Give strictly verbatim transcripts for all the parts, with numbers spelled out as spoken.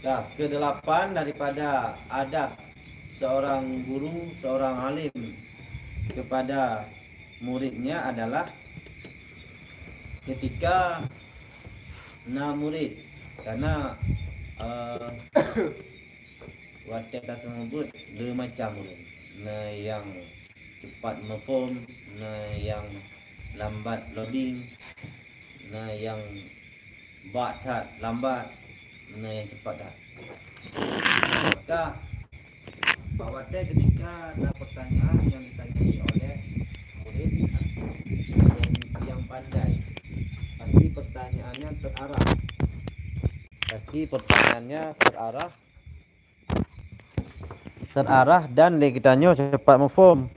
Nah, kedelapan daripada adab seorang guru, seorang alim kepada muridnya adalah ketika na murid, karena, eh, watée taseumeubeuet dua macam ureuëng. Na nyang cepat meuphom, na nyang lambat loading, na nyang bak that lambat, na nyang cepat that. Maka, bak watée ketika na pertanyaan yang ditanyai oleh murid yang, yang pandai, pasti pertanyaannya terarah. Pasti pertanyaannya terarah, terarah dan lé geutanyoe cepat meuphom.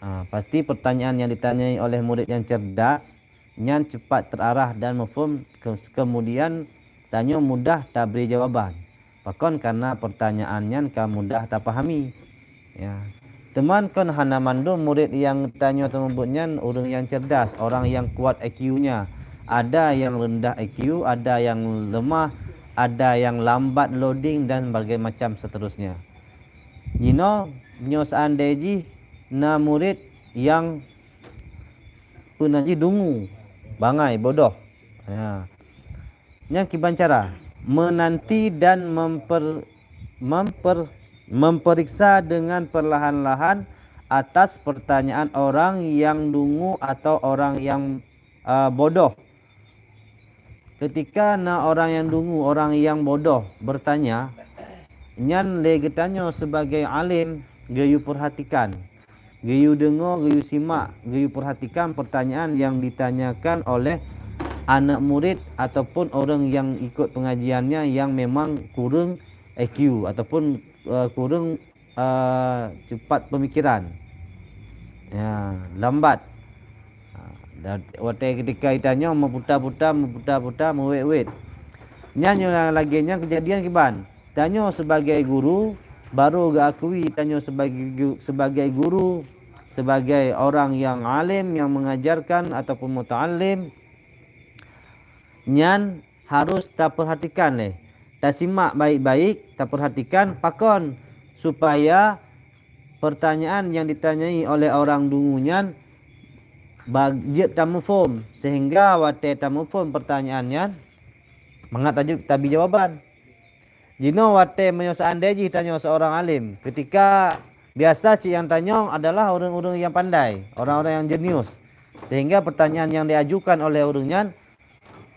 Ha, pasti pertanyaan yang ditanyai oleh murid yang cerdas nyan cepat terarah dan meuphom, ke-, kemudian tanyoe mudah tabri jawaban. Pakon? Karena pertanyaan nyan ka mudah tapahami. Ya. Teuma kon hana mandum murid nyang tanyoe teumeubuet nyan ureuëng nyang cerdas, orang yang kuat I Q-nya. Ada yang rendah I Q, ada yang lemah, ada yang lambat loading dan berbagai macam seterusnya. Jinoe, nyoe seandai jih na murid yang peue nan jih dungu, bangai, bodoh. Ya. Nyang kiban cara, menanti dan memper-, memper-, memperiksa dengan perlahan-lahan atas pertanyaan orang yang dungu atau orang yang, eh, bodoh. Ketika na orang yang dungu, orang yang bodoh bertanya, nyan lé geutanyoe sebagai alim geuyue perhatikan. Geuyue deungoe, geuyue simak, geuyue perhatikan pertanyaan yang ditanyakan oleh aneuk murid ataupun ureuëng nyang ikot pengajian nyan nyang memang kureueng I Q ataupun, eh, kureueng, eh, cepat pemikiran. Ya, lambat. Ha, dan watée ketika geutanyoe meuputa-puta, meuputa-puta, meuwét-wét. Nyan nyang lagée nyan keujadian kiban. Tanyoe sebagai guru, baru geuakui tanyoe sebagai gu-, sebagai guru, sebagai orang yang alim, yang mengajarkan ataupun muta'allim, nyan harus tapeurhatikan lé. Tasimak baik-baik, tapeurhatikan pakon supaya pertanyaan yang ditanyai oleh orang dungu nyan ba-, jeuet tamuphom, sehingga watée tamuphom pertanyaan nyan, mangat tajeuet tabi jawaban. Jinoe watée meunyoe seandai jih tanyoe seorang alim, ketika biasa cit nyang tanyong adalah ureuëng-ureuëng nyang pandai, orang-orang yang jenius, sehingga pertanyaan yang diajukan oleh ureuëng nyan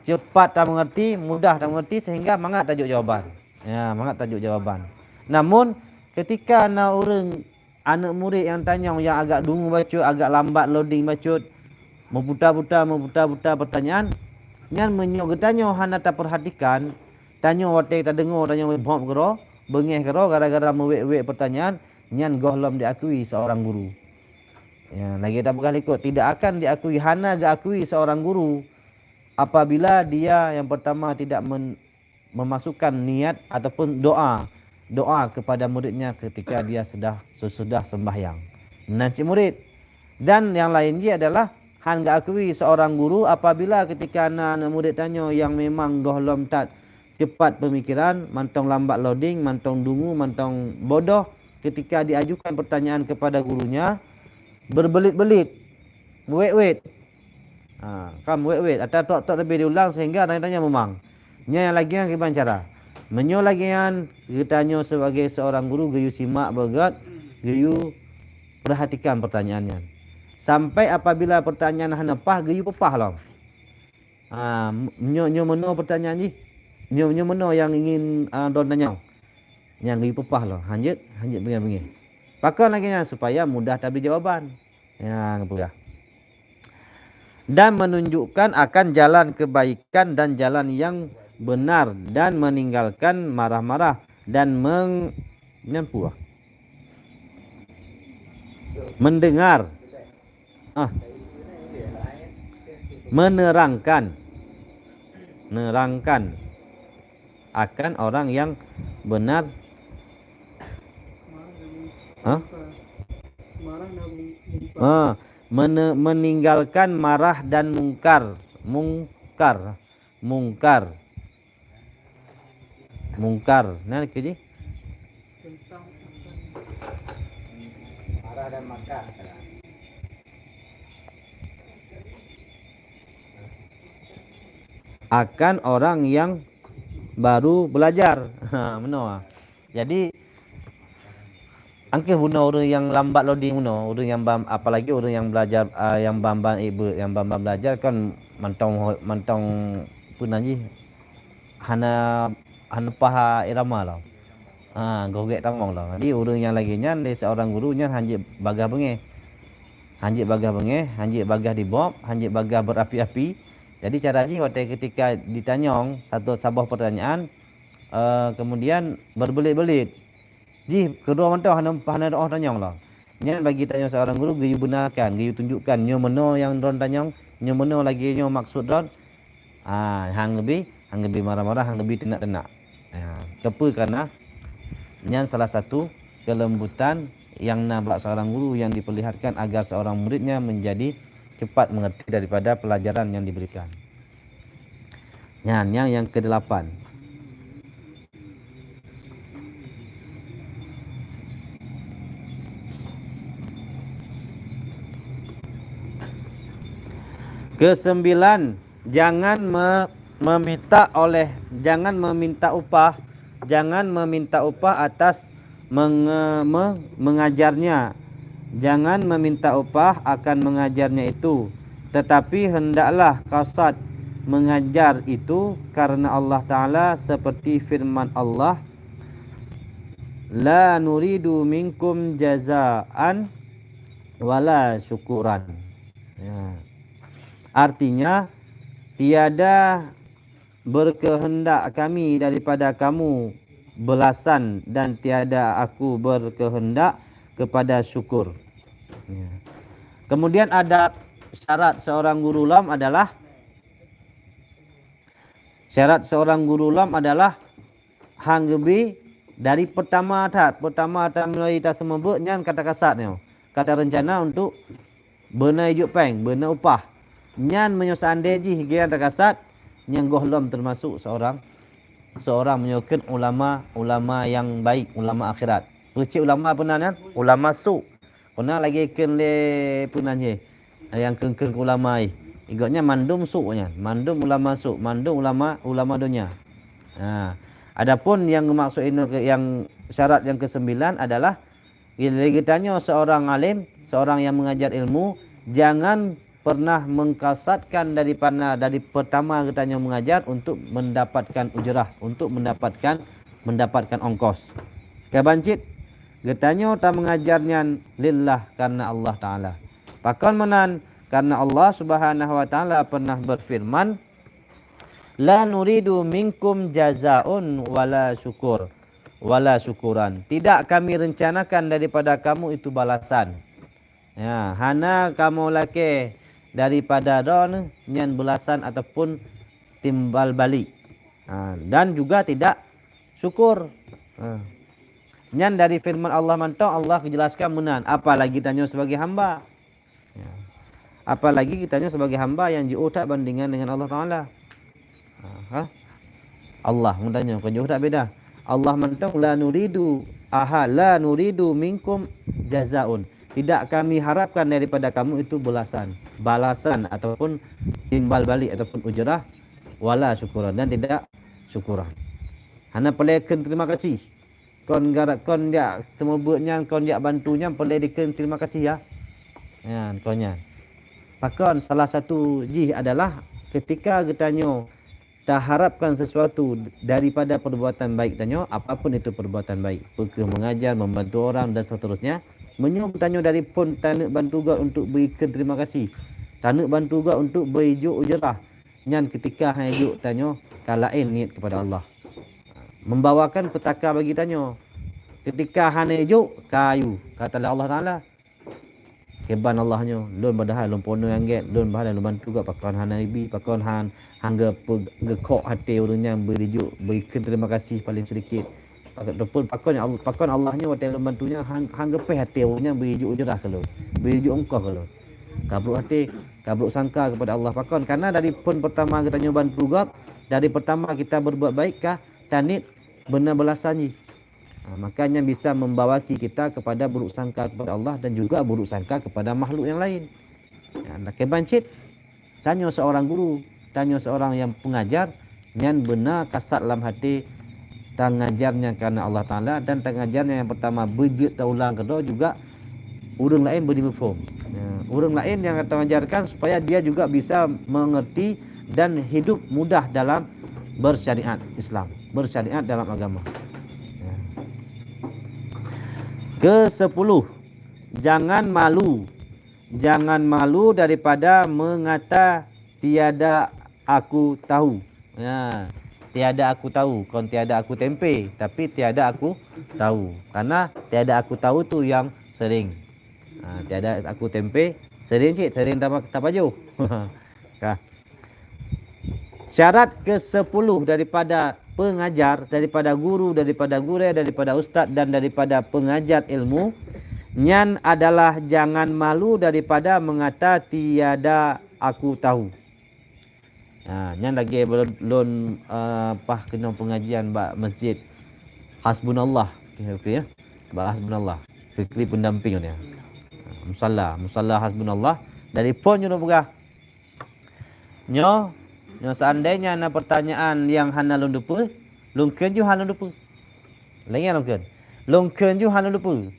cepat tamengerti, mudah tamengerti, sehingga mangat tajok jawaban. Ya, mangat tajok jawaban. Namun, ketika na ureuëng aneuk murit nyang tanyong nyang agak dungu bacut, agak lambat loading bacut, meuputa-puta, meuputa-puta pertanyaan, nyan meunyoe geutanyoe hana tapeurhatikan, tanyoe watée tadeungoe, tanyoe bhop keudroe, beungéh keudroe gara-gara meuwét-wét pertanyaan, nyan gohlom diakui seorang guru. Ya, lagée tapeugah likot, tidak akan diakui, hana geuakui seorang guru apabila dia yang pertama tidak men-, memasukkan niat ataupun doa, doa kepada muridnya ketika dia sudah, sesudah sembahyang. Meunan cit murit. Dan yang lain jih adalah han geuakui seorang guru apabila ketika na aneuk murit tanyoe yang memang gohlom that cepat pemikiran, mantong lambat loading, mantong dungu, mantong bodoh, ketika diajukan pertanyaan kepada gurunya, berbelit-belit, wét-wét. Ha, kan wét-wét, atau tok-tok leubeh diulang sehingga tanya-tanya mumang. Nyan nyang lagée nyan kiban cara. Meunyoe lagée nyan, geutanyoe sebagai seorang guru geuyue simak beugét, geuyue perhatikan pertanyaan nyan. Sampai apabila pertanyaan hana paih, geuyue peupah lom. Ha, nyoe, nyoe meunoe pertanyaan jih. Nyoe, nyoe meunoe nyang ingin, ah, droen tanyong. Nyan geuyue peupah lom. Hanjeuet, hanjeuet beungéh-beungéh. Pakon lagée nyan? Supaya mudah tabri jawaban. Nyang peugah. Dan menunjukkan akan jalan kebaikan dan jalan yang benar, dan meninggalkan marah-marah dan meng-, nyan peue? Mendengar. Ah. Menerangkan. Nerangkan akan orang yang benar. Hah? Ah, mene-, meninggalkan marah dan mungkar. Mungkar. Mungkar. mungkar. Nah, keu jih. Akan orang yang baru belajar. Ha, meunoe. Jadi, angkeuh bunoe ureuëng nyang lambat lodi bunoe, ureuëng nyang bam, apalagi ureuëng nyang belajar, ah, nyang bam-bam ié beuet, nyang bam-bam belajar kan mantong, mantong peue nan jih hana, hana paha irama lom. Ha, goh gét tamong lom. Jadi ureuëng nyang lagée nyan lé seurang guru nyan hanjeuet bagah beungéh. Hanjeuet bagah beungéh, hanjeuet bagah dibob, hanjeuet bagah berapi-api. Jadi cara jih watée ketika ditanyong satu saboh pertanyaan, eh, kemudian berbelit-belit. Jih keudroe mantong hana, hana reuoh tanyong lom. Nyan bagi tanyoe seurang guru geuyue beunarkan, geuyue tunjukkan nyoe meunoe nyang droen tanyong, nyoe meunoe lagée nyoe maksud droen. Ah, hang geubi, hang geubi marah-marah, hang geubi teunak-teunak. Ah, keupeue kana nyan salah satu kelembutan yang na bak seorang guru yang diperlihatkan agar seorang muridnya menjadi cepat mengerti daripada pelajaran yang diberikan. Nyan, yang, yang kedelapan. Kesembilan, jangan me-, meminta oleh, jangan meminta upah, jangan meminta upah atas menge-, me-, mengajarnya. Jangan meminta upah akan mengajarnya itu, tetapi hendaklah kasad mengajar itu karena Allah Ta'ala, seperti firman Allah, "La nuridu minkum jazaan wala syukuran." Ya. Artinya, tiada berkehendak kami daripada kamu belasan dan tiada aku berkehendak kepada syukur. Ya. Kemudian ada syarat seorang guru lom adalah, syarat seorang guru lom adalah hang geubi dari pertama that, pertama that mulai taseumeubeuet nyan kata kasat nyoe, kata rencana untuk beuna ijok péng, beuna upah. Nyan meunyoe seandai jih geuyan takasat, nyan gohlom teumasok seurang, seurang meunyoe kheun ulama, ulama nyang baik, ulama akhirat. Peue cit ulama peue nan nyan? Ulama su'. Peue nan lagée kheun lé peue nan jih, nyang kheun-kheun keu ulama jih. Gobnyan mandum su' nyan, mandum ulama su', mandum ulama, ulama donya. Ha. Adapun nyang geumaksud inoe keu nyang syarat nyang keuseumbilan adalah lé geutanyoe seorang alim, seorang yang mengajar ilmu, jangan pernah mengkasatkan daripada, dari pertama geutanyoe mengajar untuk mendapatkan ujrah, untuk mendapatkan, mendapatkan ongkos. Kaban cit, geutanyoe tameungajar nyan lillah, karena Allah Ta'ala. Pakon meunan? Karena Allah Subhanahu wa Ta'ala pernah berfirman, "La nuridu minkum jazaun wala syukur, wala syukuran." Tidak kami rencanakan daripada kamu itu balasan. Ya, hana kamoe lakée daripada droeneuh nyan balasan ataupun timbal balik. Ha, dan juga tidak syukur. Ha. Nyan dari firman Allah mantong, Allah geujelaskan meunan, apalagi tanyoe sebagai hamba. Ya. Apalagi geutanyoe sebagai hamba nyang jiôh that bandingan dengan Allah Ta'ala. Ha, ha? Allah meutanyoe, kon jiôh that beda. Allah mantong, "La nuridu, aha, la nuridu minkum jazaun." Tidak kami harapkan daripada kamu itu balasan, balasan ataupun timbal balik ataupun ujrah, wala syukuran, dan tidak syukuran. Hana peureulée kheun terima kasih. Kon gara-, kon jak teumeubeuet nyan, kon jak bantu nyan, peureulée dikheun terima kasih ya. Nyan, kon nyan. Pakon salah satu jih adalah ketika geutanyoe taharapkan sesuatu daripada perbuatan baik tanyoe, apapun itu perbuatan baik, peue keuh mengajar, membantu orang dan seterusnya, meunyoe geutanyoe dari phon taneuk bantu gop untuk beu ikheun terima kasih, taneuk bantu gop untuk beu ijok ujrah, nyan ketika hana ijok tanyoe ka laén niet kepada Allah. Membawakan peutaka bagi tanyoe. Ketika hana ijok, ka ayue, kata lé Allah Ta'ala, "Kiban Allah nyoe, lôn padahai lôn peunoh nyang gét, lôn padahai lôn bantu gop pakon hana ibi, pakon han, han geupeu-, geukhok até ureuëng nyan beu ijok, beu ikheun terima kasih paling sedikit." Pakon, pakon Allah, pakon Allah nyoe watée lôn bantu nyan han, han geupéh até ureuëng nyan beu ijok ujrah keu lôn, beu ijok ongkoh keu lôn. Ka brok até, ka brok sangka kepada Allah. Pakon? Karena dari phon pertama geutanyoe bantu gop, dari pertama kita berbuat baik ka taniet beuna balasan jih. Ha, maka nyan bisa membawaki kita kepada buruk sangka kepada Allah dan juga buruk sangka kepada makhluk yang lain. Ya, lakée ban cit, tanyoe seorang guru, tanyoe seorang yang pengajar, nyan beuna kasat lam hati tangajar nyan karena Allah Taala dan tangajar nyan yang pertama beujeuet taulang, kedua juga ureuëng laén beuri muphom. Ya, ureuëng laén yang tangajarkan supaya dia juga bisa mengerti dan hidup mudah dalam bersyariat Islam, bersyariat dalam agama. Ya. Kesepuluh, jangan malu. Jangan malu daripada mengata tiada aku tahu. Ya, tiada aku tahu, kon tiada aku tempe, tapi tiada aku tahu. Karena tiada aku tahu tu yang sering. Ha, tiada aku tempe, sering cit, sering tapa-, tapajoh. Ka. Syarat kesepuluh daripada pengajar, daripada guru, daripada gurée, daripada ustaz dan daripada pengajar ilmu, nyan adalah jangan malu daripada mengata tiada aku tahu. Ha, nyan lagée lôn, lôn, eh, pah keunong pengajian bak masjid Hasbunallah. Okey, okey, ya. Bak Hasbunallah. Fikri pendamping dia. Ha, musalla, musalla Hasbunallah. Dari phon nyoe peugah. Nyoe, nyoe seandainya na pertanyaan yang hana lôn dupeue, lôn kheun ju hana lôn dupeue. Lagée lôn kheun. Lôn kheun ju hana lôn dupeue.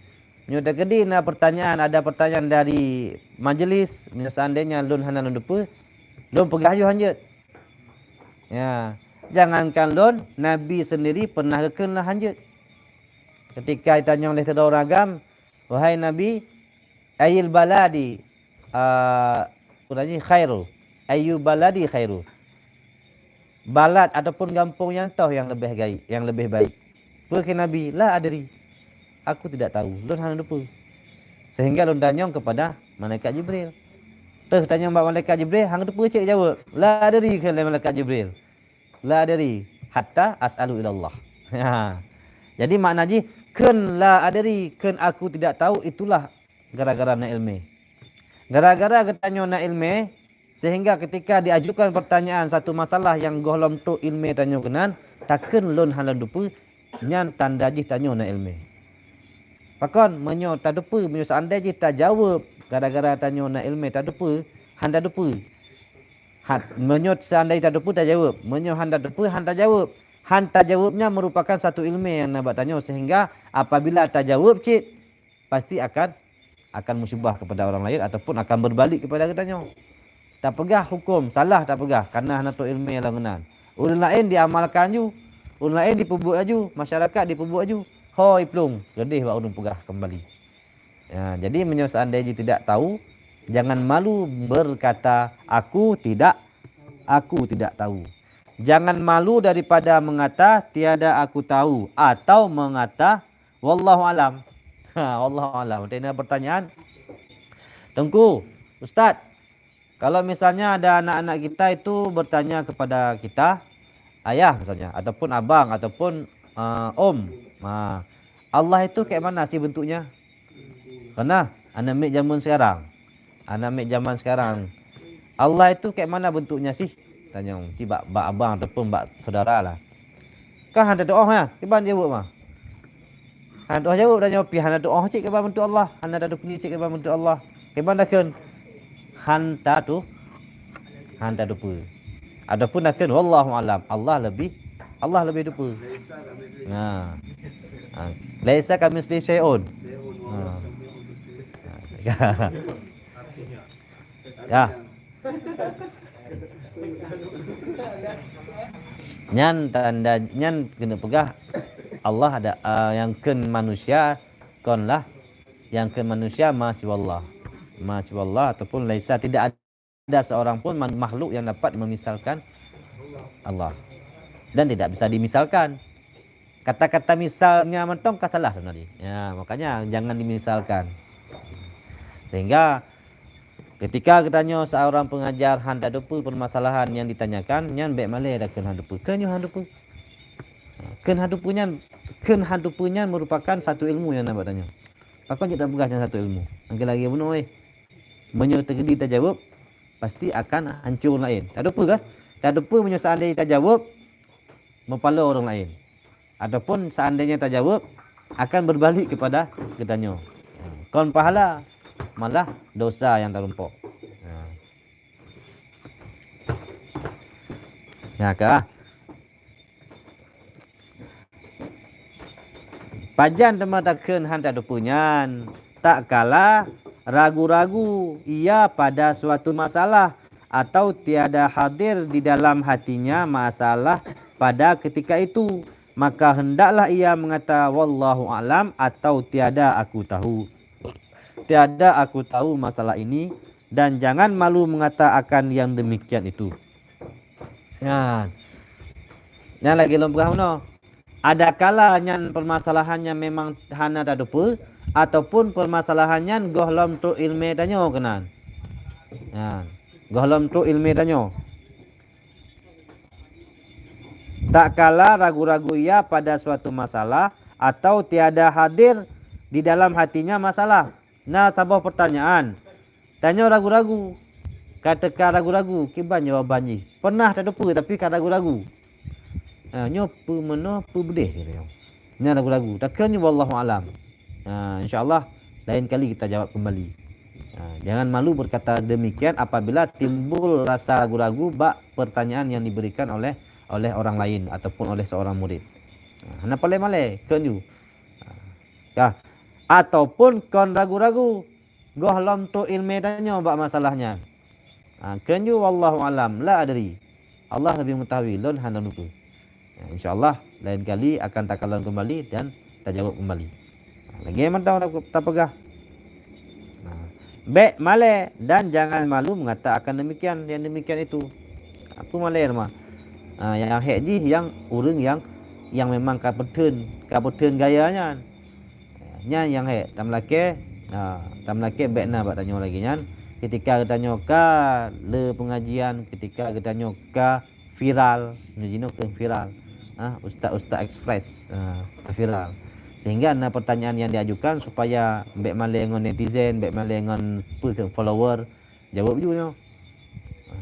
Nyoe teukeudi na pertanyaan, ada pertanyaan dari majelis, nyoe seandainya lôn hana lôn dupeue, lôn peugah ju hanjeuet. Ya, jangankan lôn, Nabi sendiri pernah geukheun lah hanjeuet. Ketika ditanyong lé sidroe ureuëng agam, "Wahai Nabi, ayil baladi, ah, peue nan jih, khairu? Ayu baladi khairu?" Balad ataupun gampông nyang toh nyang leubeh gai-, nyang leubeh baik? Peue kheun Nabi, "La adri." Aku tidak tahu, lôn hana dupeue. Sehingga lôn tanyong kepada malaikat Jibril. Teuh tanyong bak malaikat Jibril, hana dupeue cit jaweueb. "La adri," kheun lé malaikat Jibril. "La adri hatta as'alu ilallah." Jadi makna jih, kheun "La adri", kheun "Aku tidak tahu", itulah gara-gara na ilmé. Gara-gara geutanyoe na ilmé, sehingga ketika diajukan pertanyaan satu masalah nyang gohlom trok ilmé tanyoe keunan, takheun "Lôn hana dupeue", nyan tanda jih tanyoe na ilmé. Pakon, meunyoe tadupeue, meunyoe seandai jih tajaweueb gara-gara tanyoe na ilmé tadupeue, han tadupeue. Hat, meunyoe seandai tadupeue tajaweueb, meunyoe han tadupeue han tajaweueb. Han tajaweueb nyan merupakan satu ilmé nyang na bak tanyoe, sehingga apabila tajaweueb cit, pasti akan, akan musibah kepada orang lain ataupun akan berbalik kepada geutanyoe. Tapeugah huköm salah tapeugah, karena hana trok ilmé lom keunan. Ureuëng laén diamalkan ju, ureuëng laén dipeubuet laju, masyarakat dipeubuet laju. Hôi plueng, leudeh bak ureuëng peugah kembali. Ya, jadi meunyoe seandai jih tidak tahu, jangan malu berkata, "Aku tidak, aku tidak tahu." Jangan malu daripada mengata, "Tiada aku tahu," atau mengata, "Wallahu alam." Ha, wallahu alam. Ada pertanyaan? Teungku, Ustaz, kalau misalnya ada anak-anak kita itu bertanya kepada kita, ayah misalnya, ataupun abang, ataupun, eh, om, ha, Allah itu kayak mana sih bentuknya? Karena anak mic zaman sekarang, anak mic zaman sekarang, Allah itu kayak mana bentuknya sih? Tanya, ti bak, bak abang ataupun bak saudara lah. Kan hana doa ya, kiban jawab mah. Hana doa jawab dan jawab pi hana doa cik kiban bentuk Allah, hana ada dukni cik kiban bentuk Allah. Kiban dah kan hanta tu, hanta dupa. Adapun dah kan wallahu alam, Allah lebih, Allah lebih dupa. Nah. Ha. Laisa kamitsli syai'un. Ha. Ya. Nyan tanda, nyan keuneuk peugah Allah ada, ah, nyang kheun manusia kon lah, nyang kheun manusia ma siwa Allah. Ma siwa Allah ataupun laisa, tidak ada seorang pun man-, makhluk yang dapat memisalkan Allah. Dan tidak bisa dimisalkan. Kata-kata misalnya mantong ka salah sebenarnya. Ya, makanya jangan dimisalkan. Sehingga ketika geutanyoe seorang pengajar han tadupa permasalahan yang ditanyakan, nyan bék malée dah kheun han dupa. Kheun nyoe han dupa. Kheun han dupa nyan, kheun han dupa nyan merupakan satu ilmu yang na bak tanyoe. Pakon jeuet tapeugah nyan satu ilmu? Lagi-lagi bunoe. Meunyoe teukeudi tajaweueb, pasti akan hancô ureuëng laén. Tadupa kan? Tadupa meunyoe seandai tajaweueb, meupaloe ureuëng laén. Ataupun seandainya tajawab, akan berbalik kepada geutanyoe. Kon pahala, malah dosa nyang tarumpok. Nyan ka. Pajan teuma takheun hana tateupeue nyan, tak kala ragu-ragu ia pada suatu masalah atau tiada hadir di dalam hatinya masalah pada ketika itu, maka hendaklah ia mengata, "Wallahu a'lam," atau, "Tiada aku tahu." Tiada aku tahu masalah ini, dan jangan malu mengatakan yang demikian itu. Nyan. Nyan lagée lôn peugah meunoe. Adakala nyan permasalahannya memang hana tateupeue, ataupun permasalahan nyan gohlom trok iéleumé tanyoe keunan. Nyan. Gohlom trok iéleumé tanyoe. Tak kala ragu-ragu ia pada suatu masalah atau tiada hadir di dalam hatinya masalah. Na saboh pertanyaan. Tanyoe ragu-ragu. Ka teuka ragu-ragu, kiban jawaban jih. Pernah tateupeue tapi ka ragu-ragu. Ha, nyoe peue meunoe, peue beudeh, kata nyoe. Nyan ragu-ragu. Takheun nyoe wallahu alam. Ha, insya Allah lain kali kita jawab kembali. Ha, jangan malu berkata demikian apabila timbul rasa ragu-ragu bak pertanyaan yang diberikan oleh oleh orang lain ataupun oleh seorang murid. Ha, hana paleng malée, kheun ju. Ha, ka. Ataupun kon ragu-ragu, gohlom trok iéleumé tanyoe bak masalah nyan. Ha, kheun ju wallahu alam, la adri. Allah lebih mengetahui, lôn hana lôn peue. Ya, insya Allah lain kali akan takalon kembali dan tajawab kembali. Ha, lagée mantong ta-, tapeugah. Nah, bék malée dan jangan malu mengatakan demikian, yang demikian itu. Apa malée teuma? Ha, nyang hék jih nyang ureuëng nyang, nyang memang ka peutheun, ka peutheun gaya nyan. Nyan nyang hék, tameulakée, ha, tameulakée bék na bak tanyoe lagée nyan. Ketika geutanyoe ka le pengajian, ketika geutanyoe ka viral, nyoe jinoe keuh viral. Ha, Ustaz-ustaz Express, ha, viral. Sehingga na pertanyaan yang diajukan supaya bék malée ngon netizen, bék malée ngon peue keuh follower, jaweueb ju nyoe. Ha,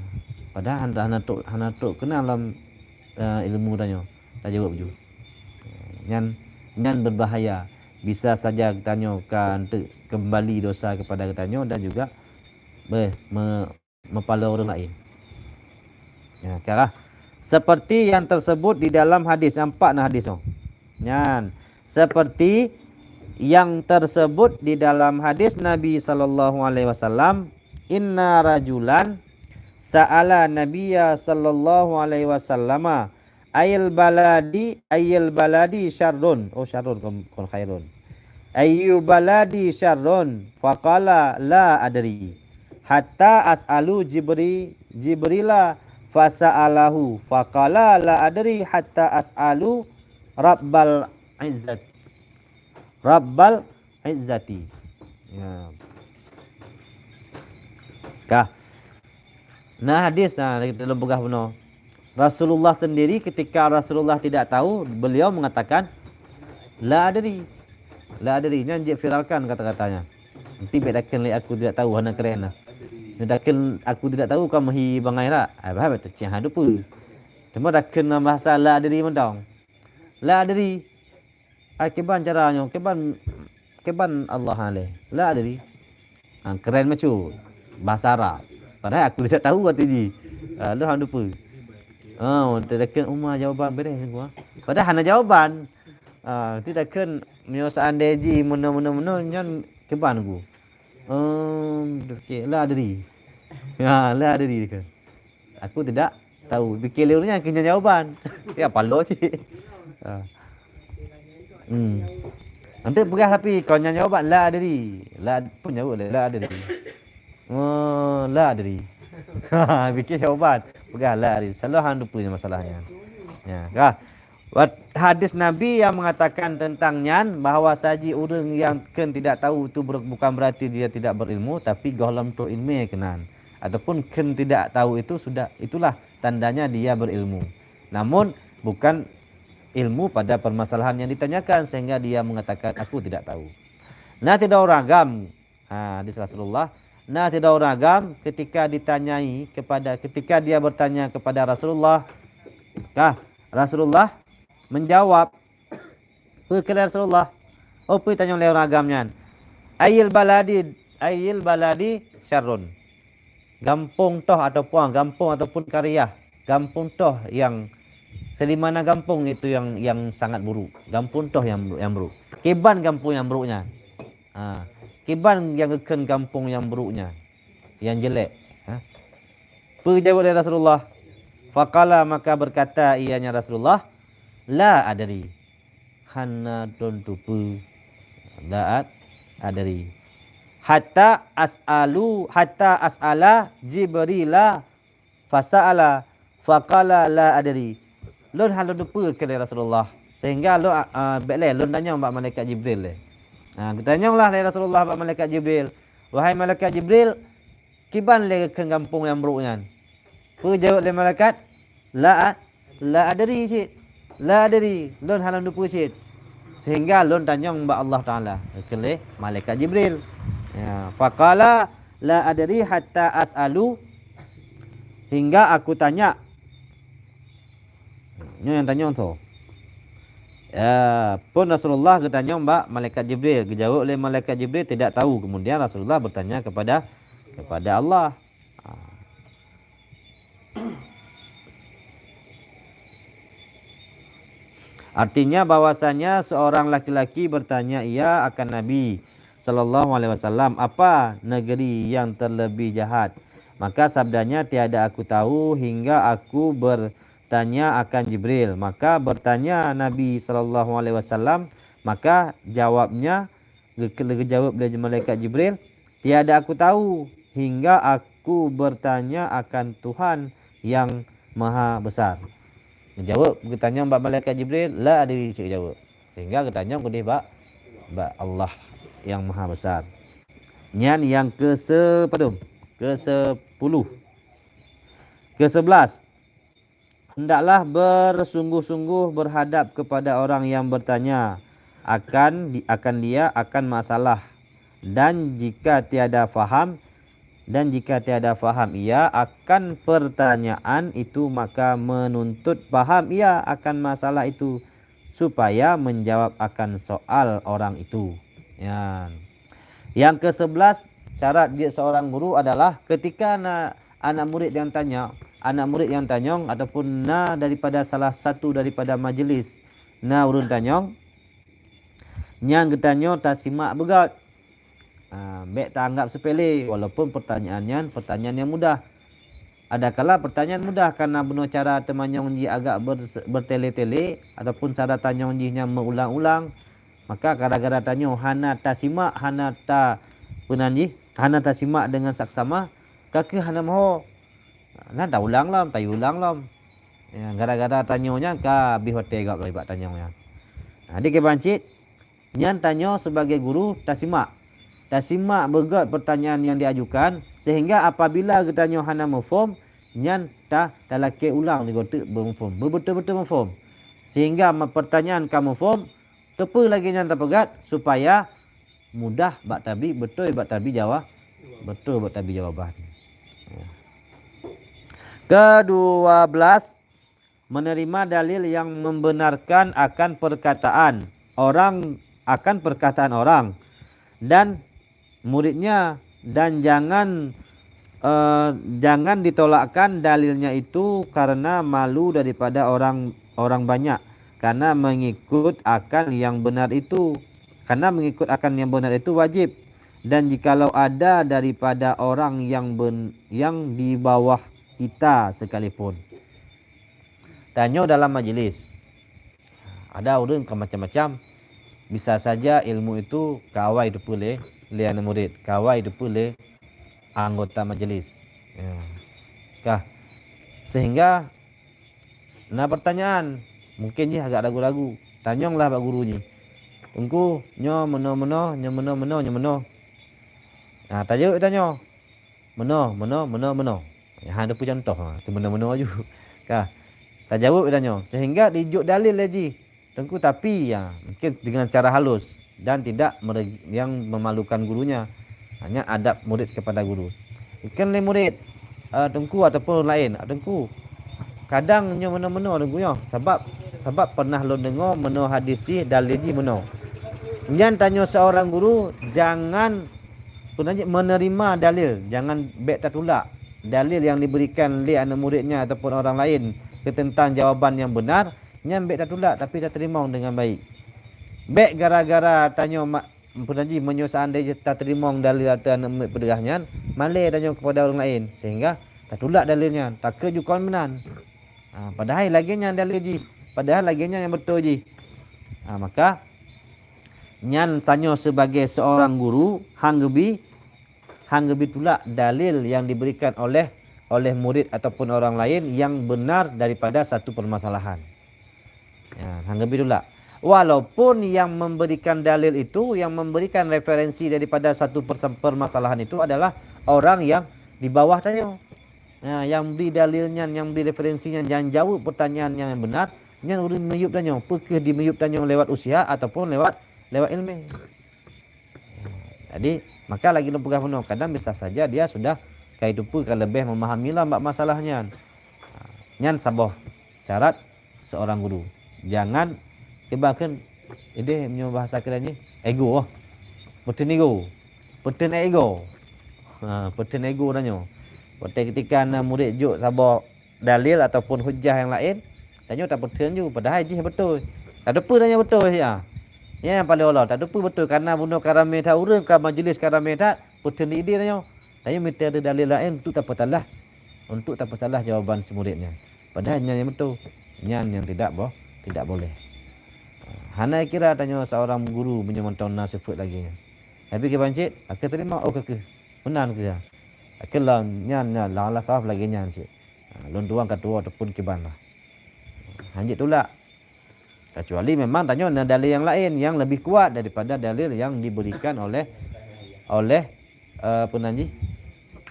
padahai hana, hana trok, hana trok keunan lam, eh, ilmu tanyoe. Tajaweueb ju. Nyan, nyan berbahaya. Bisa saja geutanyoe ka eunteuk kembali dosa kepada geutanyoe dan juga beh, me-, meupaloe ureuëng laén. Ya, ka lah. Seperti yang tersebut di dalam hadis, nampak na hadis tu. Nyan, seperti yang tersebut di dalam hadis Nabi sallallahu alaihi wasallam, "Inna rajulan sa'ala Nabiyya sallallahu alaihi wasallama, ayil baladi, ayil baladi syarrun." Oh, syarrun kon, kon khairun. "Ayyu baladi syarrun?" Faqala, "La adri. Hatta as'alu Jibri-, Jibrila fasa'alahu. Faqala, la adri hatta as'alu Rabbal Izzat. Rabbal Izzati." Ya. Kah. Nah, hadis, nah, kita lom peugah bunoe. Rasulullah sendiri, ketika Rasulullah tidak tahu, beliau mengatakan, "La adri." La adri, nyan jeuet viralkan kata-katanya. Nanti bék dakheun lé "Aku tidak tahu", hana keren lah. Nyoe dakheun "Aku tidak tahu" ka meuhi bangai rak. Ai, bah, beutôi, cih hana dupeue. Cuma dakheun lam bahasa "La adri" mantong. "La adri." Ai, kiban cara nyoe, kiban, kiban Allah aleh. "La adri." Ha, keren macut. Bahasa Arab. Padahai "Aku tidak tahu" arti jih. Ha, lôn hana dupeue. Ha, tadakheun uma jawaban beres aku, ha. Padahai hana jawaban. Ha, tadakheun meunyoe seandai jih meunoe, meunoe, meunoe, nyan kiban ku. Ehm, okey, "La adri." Ha, "La adri" kan. "Aku tidak tahu." Pikir lé ureuëng nyan keu nyan jawaban. Ya, paloe cit. Ha. Hmm. Nanti peugah tapi kon nyan jawaban, "La adri." La, pun jaweueb lé, "La adri." Oh, "La adri." Ha, pikir jawaban. Peugah, "La adri." Selalu hana dupeue masalah nyan. Ya, kah. Wat-, hadis Nabi yang mengatakan tentang nyan, bahwa saji ureuëng yang kheun tidak tahu itu ber-, bukan berarti dia tidak berilmu, tapi gohlom trok iéleumé keunan. Ataupun kheun tidak tahu itu sudah, itulah tandanya dia berilmu. Namun, bukan ilmu pada permasalahan yang ditanyakan sehingga dia mengatakan, "Aku tidak tahu." Na sidroe ureuëng agam, ha, hadis Rasulullah, na sidroe ureuëng agam ketika ditanyai kepada, ketika dia bertanya kepada Rasulullah, kah, Rasulullah menjawab, Peue kheun lé Rasulullah? Oh, peue tanyong lé ureuëng agam nyan? Ayyul baladi, ayyul baladi syarrun. Gampông toh ataupun, gampông ataupun qaryah, gampông toh nyang, selimana gampông itu yang, yang sangat buruk. Gampông toh yang, yang buruk. Kiban gampông yang buruk nyan? Ha, kiban nyang geukheun gampông nyang buruk nyan, nyang jelek? Ha? Peue geujaweueb lé Rasulullah? Faqala, maka berkata ianya Rasulullah, "La adri." Hana lôn teupeue. La ad-, adri. Hatta as'alu, hatta as'ala Jibrila fasa'ala, faqala, "La adri." Lôn hana lôn teupeue, kheun lé Rasulullah. Sehingga lôn, a, a, bék lé lôn tanyong bak malaikat Jibril lé. Ha, geutanyong lah lé Rasulullah bak malaikat Jibril, "Wahai malaikat Jibril, kiban lé geukheun gampông nyang brok nyan?" Peue jaweueb lé malaikat? "La a-, la adri cit. La adri, lôn hana lôn teupeue cit." Sehingga lôn tanyong bak Allah Taala, geukheun lé malaikat Jibril. Ya, faqala, "La adri hatta as'alu," hingga aku tanya. Nyoe nyang tanyong tu. Ya, pun Rasulullah geutanyong bak malaikat Jibril, geujaweueb lé malaikat Jibril tidak tahu. Kemudian Rasulullah bertanya kepada, kepada Allah. Ha. Artinya bahwasanya seorang laki-laki bertanya ia akan Nabi sallallahu alaihi wasallam, "Apa negeri yang terlebih jahat?" Maka sabdanya, "Tiada aku tahu hingga aku bertanya akan Jibril." Maka bertanya Nabi sallallahu alaihi wasallam, maka jawabnya, geu-, geujaweueb lé malaikat Jibril, "Tiada aku tahu hingga aku bertanya akan Tuhan yang Maha Besar." Geujaweueb, geutanyong bak malaikat Jibril, "La adri," cit geujaweueb. Sehingga geutanyong keudeh bak, bak Allah yang Maha Besar. Nyan nyang keu sepadum, keu sepuluh. Keu sebelas, hendaklah bersungguh-sungguh berhadap kepada orang yang bertanya akan di-, akan dia akan masalah, dan jika tiada faham, dan jika tiada faham ia akan pertanyaan itu, maka menuntut faham ia akan masalah itu, supaya menjawab akan soal orang itu. Nyan. Yang ke sebelas, syarat jeuet seorang guru adalah ketika na-, anak murid nyang tanya, anak murid nyang tanyong ataupun na daripada salah satu daripada majlis na ureuëng tanyong, nyan geutanyoe tasimak beugöt. Ha, bék taanggap sepele, walaupun pertanyaan nyan pertanyaan nyang mudah. Adakala pertanyaan mudah, karena bunoe cara teumanyong jih agak ber-, bertele-tele, ataupun cara tanyong jih nyang meuulang-ulang, maka gara-gara tanyoe hana tasimak, hana ta-, peunan jih, hana tasimak deungon saksama, ka kheueh hana meuho. Nah, taulang lom, tayue ulang lom. Ya, gara-gara tanyoe nyan ka abéh watée gob nibak tanyong nyan. Nah, di kiban cit, nyan tanyoe sibagai guru tasimak. Tasimak beugöt pertanyaan nyang diajukan, sehingga apabila geutanyoe hana muphom, nyan ta-, talakée ulang sigoe teuk beumuphom, beubeutôi-beutôi muphom. Sehingga ma-, pertanyaan ka muphom, keupeue lagée nyan tapeugöt, supaya mudah bak tabi, beutôi bak tabi jawa-, beutôi bak tabi jawaban. Ya. Kedua belas, menerima dalil yang membenarkan akan perkataan orang, akan perkataan orang dan muridnya, dan jangan, eh, jangan ditolakkan dalilnya itu karena malu daripada orang, orang banyak, karena mengikut akan yang benar itu, karena mengikut akan yang benar itu wajib, dan jikalau ada daripada orang yang ben-, yang di bawah kita sekalipun. Tanyoe dalam majlis, ada ureuëng ka macam-macam. Bisa saja ilmu itu ka awai teupeue lé, lé aneuk murid, ka awai teupeue lé anggota majlis. Ya. Kah? Sehingga na pertanyaan, mungkin jih agak ragu-ragu. Tanyonglah bak guru jih, "Teungku, nyoe meunoe-meunoe, nyoe meunoe-meunoe, nyoe meunoe." Nah, tajaweueb tanyoe, "Meunoe, meunoe, meunoe, meunoe." Nyan hana teupeue contoh, ha, teumeunoe-meunoe aju. Ka tajaweueb tanyoe, sehingga dijok dalil lé jih, "Teungku, tapi," ya, mungkin dengan cara halus dan tidak mere-, yang memalukan gurunya. Hanya adab murid kepada guru. Mungkin lé murid, eh, "Teungku," ataupun ureuëng laén, "Ah, Teungku, Kadang nyoe meunoe-meunoe Teungku nyoe, sabab, sabab pernah lôn deungoe meunoe hadis jih, dalil jih meunoe. Nyan tanyoe seorang guru jangan, peue nan jih, menerima dalil, jangan, bék tatulak dalil yang diberikan lé aneuk murid nyan ataupun orang lain ke tentang jawaban yang benar, nyan bék tatulak, tapi tateurimong dengan baik. Bék gara-gara tanyoe ma-, peue nan jih, meunyoe seandai jih tateurimong dalil ateueh aneuk murid peudeuh nyan, malée tanyoe kepada ureuëng laén, sehingga tatulak dalil nyan, takheun ju kon meunan. Ha, padahai lagée nyan dalil jih, padahai lagée nyan nyang beutôi jih. Ha, maka nyan tanyoe sebagai seorang guru hang geubi, hang geubi tulak dalil yang diberikan oleh, oleh murid ataupun orang lain yang benar daripada satu permasalahan. Ya, hang geubi tulak. Walaupun yang memberikan dalil itu, yang memberikan referensi daripada satu persa-, permasalahan itu adalah orang yang di bawah tanyoe. Ha, nyang bri dalil nyan, nyang bri referensi nyan, nyang jaweueb pertanyaan nyang benar, nyan ureuëng miyueb tanyoe. Peu kheueh dimiyueb tanyoe lewat usia ataupun lewat, lewat iéleumé. Jadi, maka lagi lôn peugah bunoe, kadang bisa saja dia sudah ka jiteupeue, ka leubeh memahami lom bak masalah nyan. Ha, nyan saboh syarat seorang guru. Jangan, kiban kheun, ideh meunyoe bahasa kira jih, ego, oh. Peuteun ego. Peuteun ego. Ha, peuteun ego tanyoe. Watée ketika na murid jok saboh dalil ataupun hujah nyang laén, tanyoe tapeuteun ju, padahai jih beutôi. Tateupeue tanyoe beutôi, ya. Nyan nyang paleng ulôn, tateupeue beutôi, karena bunoe ka ramé that ureuëng, ka majeulis ka ramé that, peuteun di ideh tanyoe. Tanyoe mita dalil laén untuk tapeusalah, untuk tapeusalah jawaban si murid nyan. Padahai nyan nyang beutôi, nyan nyang tidak boh, tidak boleh. Hana kira tanyoe seorang guru meunyoe mantong na sifeuet lagée nyan. Tapi kiban cit, akhé teurimong, oh, ka kheueh. Meunan kheueh. Akhé lom nyan, nyan, lam Allah sawab lagée nyan cit. Ha, lôn tuan ka tuwoe ataupun kiban lah. Hanjeuet tulak. Kecuali memang tanyoe na dalil nyang laén yang lebih kuat daripada dalil yang diberikan oleh, oleh, eh, peue nan jih,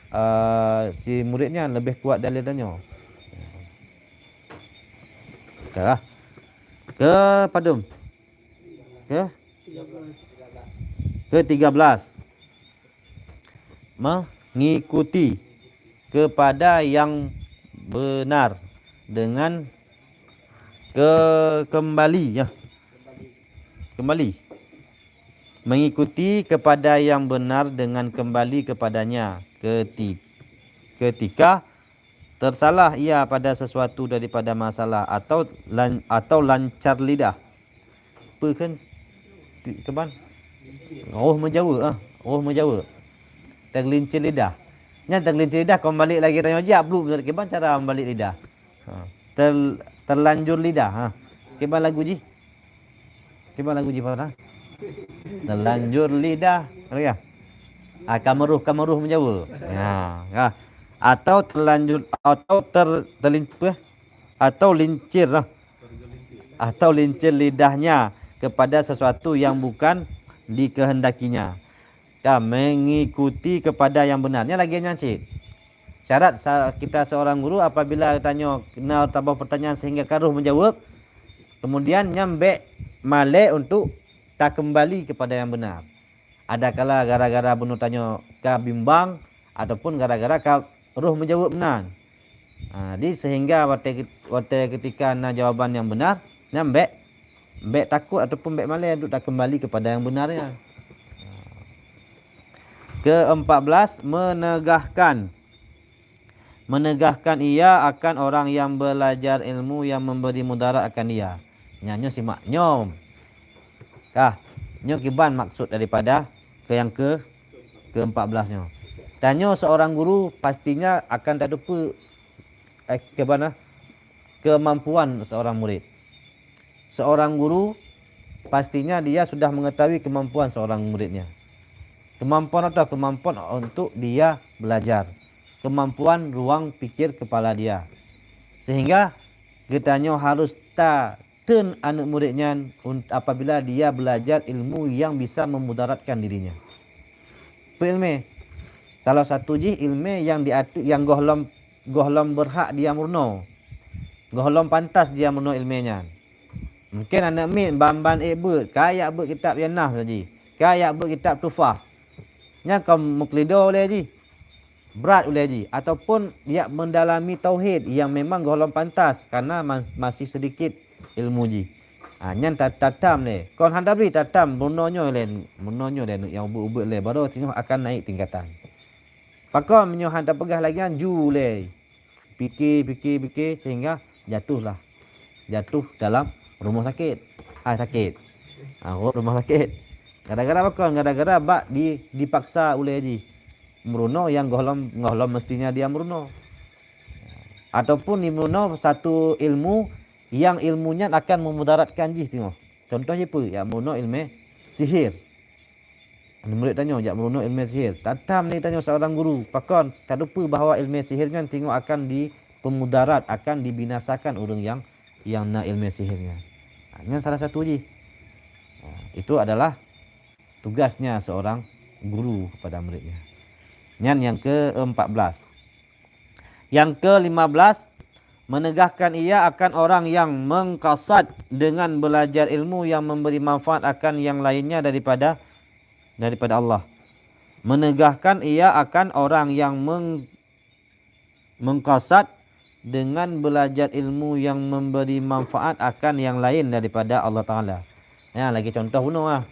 eh, si murid nyan, lebih kuat dalil tanyoe. Ka. Ke padum? Ke? Ke tiga belas. Mengikuti kepada yang benar dengan ke-, kembali, ya. Kembali. Mengikuti kepada yang benar dengan kembali kepadanya keti-, ketika tersalah ia pada sesuatu daripada masalah atau lan-, atau lancar lidah. Peue kheun? Ti-, kiban? Roh meujaweueb, ah. Roh meujaweueb. Teugeulincir lidah. Nyan teugeulincir lidah kon balek lagée tanyoe jak bluek, kiban cara balek lidah? Ha. Ter-, terlanjur lidah, ha. Kiban lagu jih? Kiban lagu jih, Pak? Terlanjur lidah. Ada ya? Ah, ka meuroh, ka meuroh meujaweueb. Ya, ya. Atau terlanjur, atau ter-, terlin-, apa? Atau lincir lah. Atau lincir lidahnya kepada sesuatu yang bukan dikehendakinya. Ya, mengikuti kepada yang benar. Nyan lagée nyan cit. Syarat sa-, kita seorang guru, apabila tanyoe na saboh pertanyaan sehingga ka roh meujaweueb, kemudian nyan bék malée untuk takeumbali kepada yang benar. Adakala gara-gara bunoe tanyoe ka bimbang ataupun gara-gara ka roh meujaweueb meunan. Ha, jadi sehingga watée, watée ketika na jawaban nyang benar, nyan bék, bék takot ataupun bék malée untuk takeumbali kepada nyang benar nyan. Keempat belas, menegahkan. Menegahkan ia akan orang yang belajar ilmu yang memberi mudarat akan dia. Nyan nyoe simak nyoe. Kah, nyoe kiban maksud daripada ke yang ke, keempat belas nyoe. Tanyoe seorang guru pastinya akan tateupeue, eh, kiban, ah, kemampuan seorang murid. Seorang guru, pastinya dia sudah mengetahui kemampuan seorang muridnya. Kemampuan atau kemampuan untuk dia belajar. Kemampuan ruang pikir kepala dia. Sehingga geutanyoe harus ta-, teun aneuk murid nyan un-, apabila dia belajar ilmu yang bisa memudaratkan dirinya. Peue iéleumé? Salah satu jih iéleumé nyang di ateueh, nyang gohlom, gohlom beurhak dia meurunoe. Gohlom pantas dia meurunoe iéleumé nyan. Mungken aneuk miet ban-ban ék beuet, ka jak beuet kitab Yanah laju, ka jak beuet kitab Tuhfah. Nyan ka meukeulidô lé jih. brat ulée jih, ataupun jak mendalami tauhid nyang memang gohlom pantas karena ma-, masih sedikit ilmu jih. Ha, nyan ta-, tatam lé. Kon hana bri tatam, bunoe nyoe lé, bunoe nyoe lé nyang ubit-ubit lé, baru singoh akan naik tingkatan. Pakon meunyoe hana tapeugah lagée nyan, ju lé. Pike, pike, pike, sehingga jatuhlah. Jatuh dalam rumah sakit. Hai sakit. Ha, rumah sakit. Gara-gara pakon? Gara-gara bak di, dipaksa ulée jih meurunoe nyang gohlom, gohlom mestinya dia meurunoe. Ataupun jimeurunoe satu ilmu nyang ilmu nyan akan memudaratkan jih singoh. Contoh jih peue? Jak meurunoe ilmu sihir. Murit tanyoe jak meurunoe ilmu sihir. Tatam lé tanyoe seorang guru. Pakon? Tateupeue bahwa ilmu sihir nyan singoh akan dipemudarat, akan dibinasakan ureuëng nyang, nyang na ilmu sihir nyan. Ha, nyan salah satu jih. Ha, itu adalah tugasnya seorang guru kepada muridnya. Nyan yang keempat belas. Yang kelima belas, menegahkan ia akan orang yang mengkasad dengan belajar ilmu yang memberi manfaat akan yang lainnya daripada, daripada Allah. Menegahkan ia akan orang yang meng-, mengkasad dengan belajar ilmu yang memberi manfaat akan yang lain daripada Allah Taala. Ya, lagi contoh bunoe ah.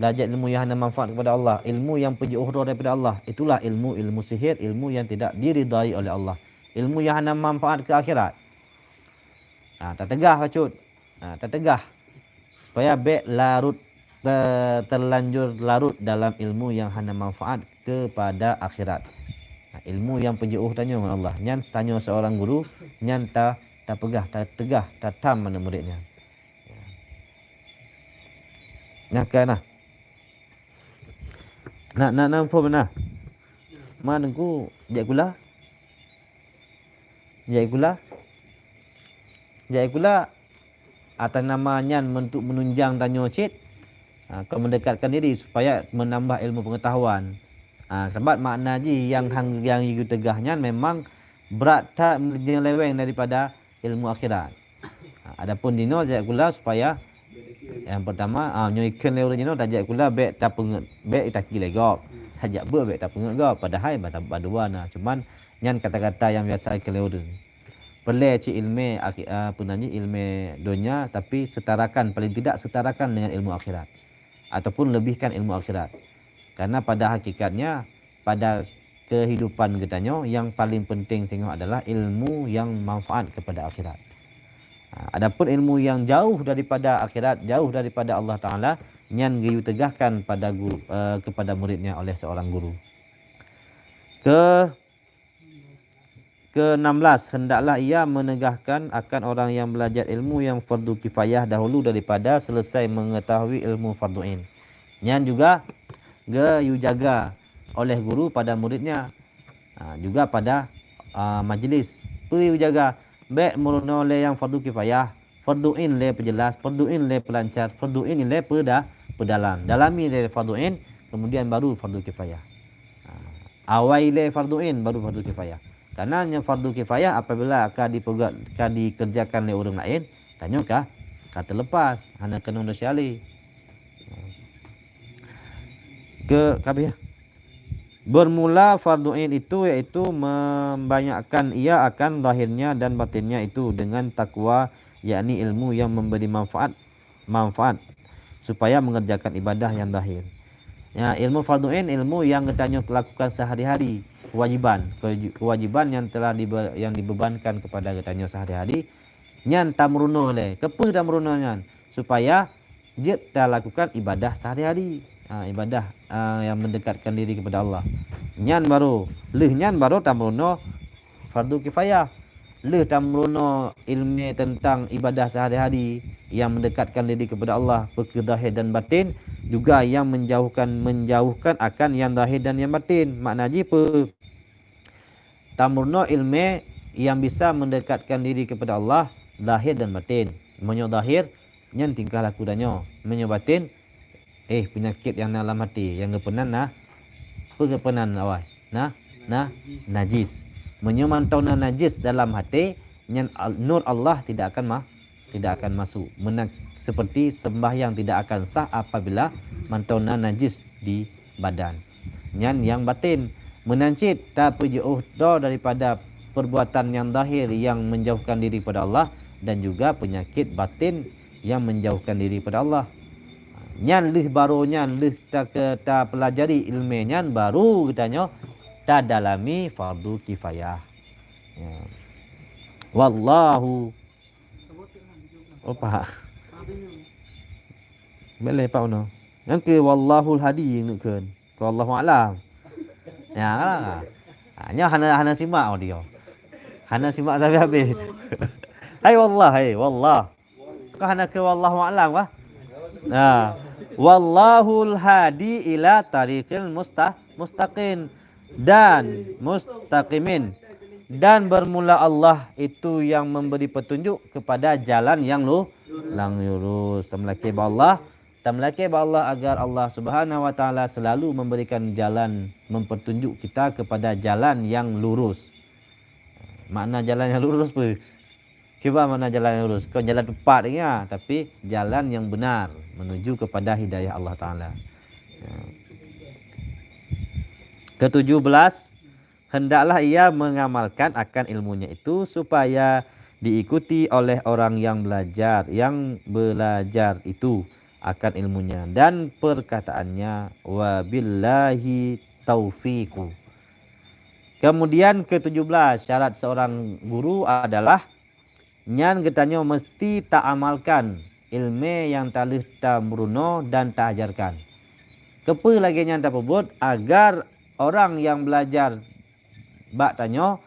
Belajar ilmu yang hana manfaat kepada Allah, ilmu yang peujiôh droe daripada Allah, itulah ilmu, ilmu sihir, ilmu yang tidak diridai oleh Allah, ilmu yang hana manfaat ke akhirat. Ha, tateugah bacut. Ha, tateugah. Supaya bék larut te-, terlanjur larut dalam ilmu yang hana manfaat kepada akhirat. Ha, ilmu yang peujiôh tanyoe ngon Allah. Nyan tanyoe seorang guru, nyan ta-, tapeugah, tateugah, tatam aneuk murit nyan. Ya. Nyan ka nah. Nak, nak, nak phôn nah. Ma Teungku, jak sikula? Jak sikula? Jak sikula, atas nama nyan untuk menunjang tanyoe cit, ha, keu mendekatkan diri supaya menambah ilmu pengetahuan. Ha, sabab makna jih nyang hang, nyang geuteugah nyan memang brat that meuleweng daripada ilmu akhirat. Ha, adapun jinoe jak sikula supaya, yang pertama, ah, nyoe ikheun lé ureuëng jinoe tajak sikula bék tapeungeut, bék taki lé gob. Tajak beuet bék tapeungeut gob, padahai ba-, ba dua na. Cuman nyan kata-kata yang biasa ikheun lé ureuëng. Peureulée cit ilmu akhi-, ah, apa nan jih, ilmu donya, tapi setarakan, paling tidak setarakan dengan ilmu akhirat. Ataupun lebihkan ilmu akhirat. Karena pada hakikatnya, pada kehidupan geutanyoe, yang paling penting singoh adalah ilmu yang manfaat kepada akhirat. Ha, adapun ilmu yang jauh daripada akhirat, jauh daripada Allah Taala, nyan geuyue teugahkan pada guru, eh, kepada muridnya oleh seorang guru. Ke, keenam belas, hendaklah ia menegahkan akan orang yang belajar ilmu yang fardu kifayah dahulu daripada selesai mengetahui ilmu fardu ain. Nyan juga geuyue jaga oleh guru pada muridnya, ha, juga pada, ah, majlis. Peue jaga, bék meurunoe lé nyang fardu kifayah, fardu ain lé peujeulaih, fardu ain lé peulancar, fardu ain lé peuda-, peudalam. Dalami lé fardu ain, kemudian baru fardu kifayah. Ha, awai lé fardu ain, baru fardu kifayah. Karena nyang fardu kifayah apabila ka dipeuga-, ka dikerjakan lé ureuëng laén, tanyoe ka, ka teulepas, hana keunong desya lé. Ke, ka habéh. Bermula fardu ain itu yaitu membanyakkan ia akan zahirnya dan batinnya itu dengan takwa, yakni ilmu yang memberi manfaat, manfaat supaya mengerjakan ibadah yang zahir. Ya, ilmu fardu ain, ilmu yang geutanyoe lakukan sehari-hari, kewajiban, kewaji-, kewajiban yang telah dibe-, yang dibebankan kepada geutanyoe sehari-hari, nyan tameurunoe lé. Keupeue tameurunoe nyan? Supaya jeuet talakukan ibadah sehari-hari. Ha, ibadah, ah, yang mendekatkan diri kepada Allah. Nyan baru, lheueh nyan baru tameurunoe fardu kifayah. Lheueh tameurunoe ilmu tentang ibadah sehari-hari yang mendekatkan diri kepada Allah, peue zahir dan batin, juga yang menjauhkan, menjauhkan akan yang zahir dan yang batin. Makna jih peue? Tameurunoe ilmu yang bisa mendekatkan diri kepada Allah, zahir dan batin. Meunyoe zahir, nyan tingkah laku tanyoe. Meunyoe batin, eh, peunyakét nyang na lam até, nyang geupeunan na, peue geupeunan awai? Na, na, najis. Meunyoe mantong na najis dalam até, nyan al-, nur Allah tidak akan ma-, tidak akan masuk. Meunan seperti sembahyang tidak akan sah apabila mantong na najis di badan. Nyan nyang batin. Meunan cit tapeujeuôh droe daripada perbuatan nyang zahir nyang menjauhkan diri pada Allah dan juga penyakit batin nyang menjauhkan diri pada Allah. Nyan lheueh barô nyan, lheueh ta-, tapeulajari ileumèe nyan, baru geutanyoe tadalami fardu kifayah. Ya. Wallahu. Oh, Pak. Boleh, Pak Uno. Nyang keu wallahul hadi ngeukheun. Keu wallahu a'lam. Ya, kan? Ha, nyoe hana, hana simak audio. Hana simak sampai habis. Hai wallah, hai wallah. Kah hana keu wallahu a'lam kah? Ha. Wallahul hadi ila tariqil musta-, mustaqim dan mustaqimin. Dan bermula Allah itu yang memberi petunjuk kepada jalan yang lu-, yang lurus. Tameulakèe bak Allah, tameulakèe bak Allah agar Allah Subhanahu wa Taala selalu memberikan jalan, mempertunjuk kita kepada jalan yang lurus. Makna jalan yang lurus apa? Kiban makna jalan yang lurus? Kon jalan tepat, ya, tapi jalan yang benar menuju kepada hidayah Allah Taala. Ya. Ketujuh belas, hendaklah ia mengamalkan akan ilmunya itu supaya diikuti oleh orang yang belajar, yang belajar itu akan ilmunya dan perkataannya, wabillahi taufiqu. Kemudian ketujuh belas, syarat seorang guru adalah nyan geutanyoe meusti taamalkan ileumèe nyang talheueh tameurunoe dan taajarkan. Keupeue lagèe nyan tapeubuet? Agar orang nyang beulajar bak tanyoe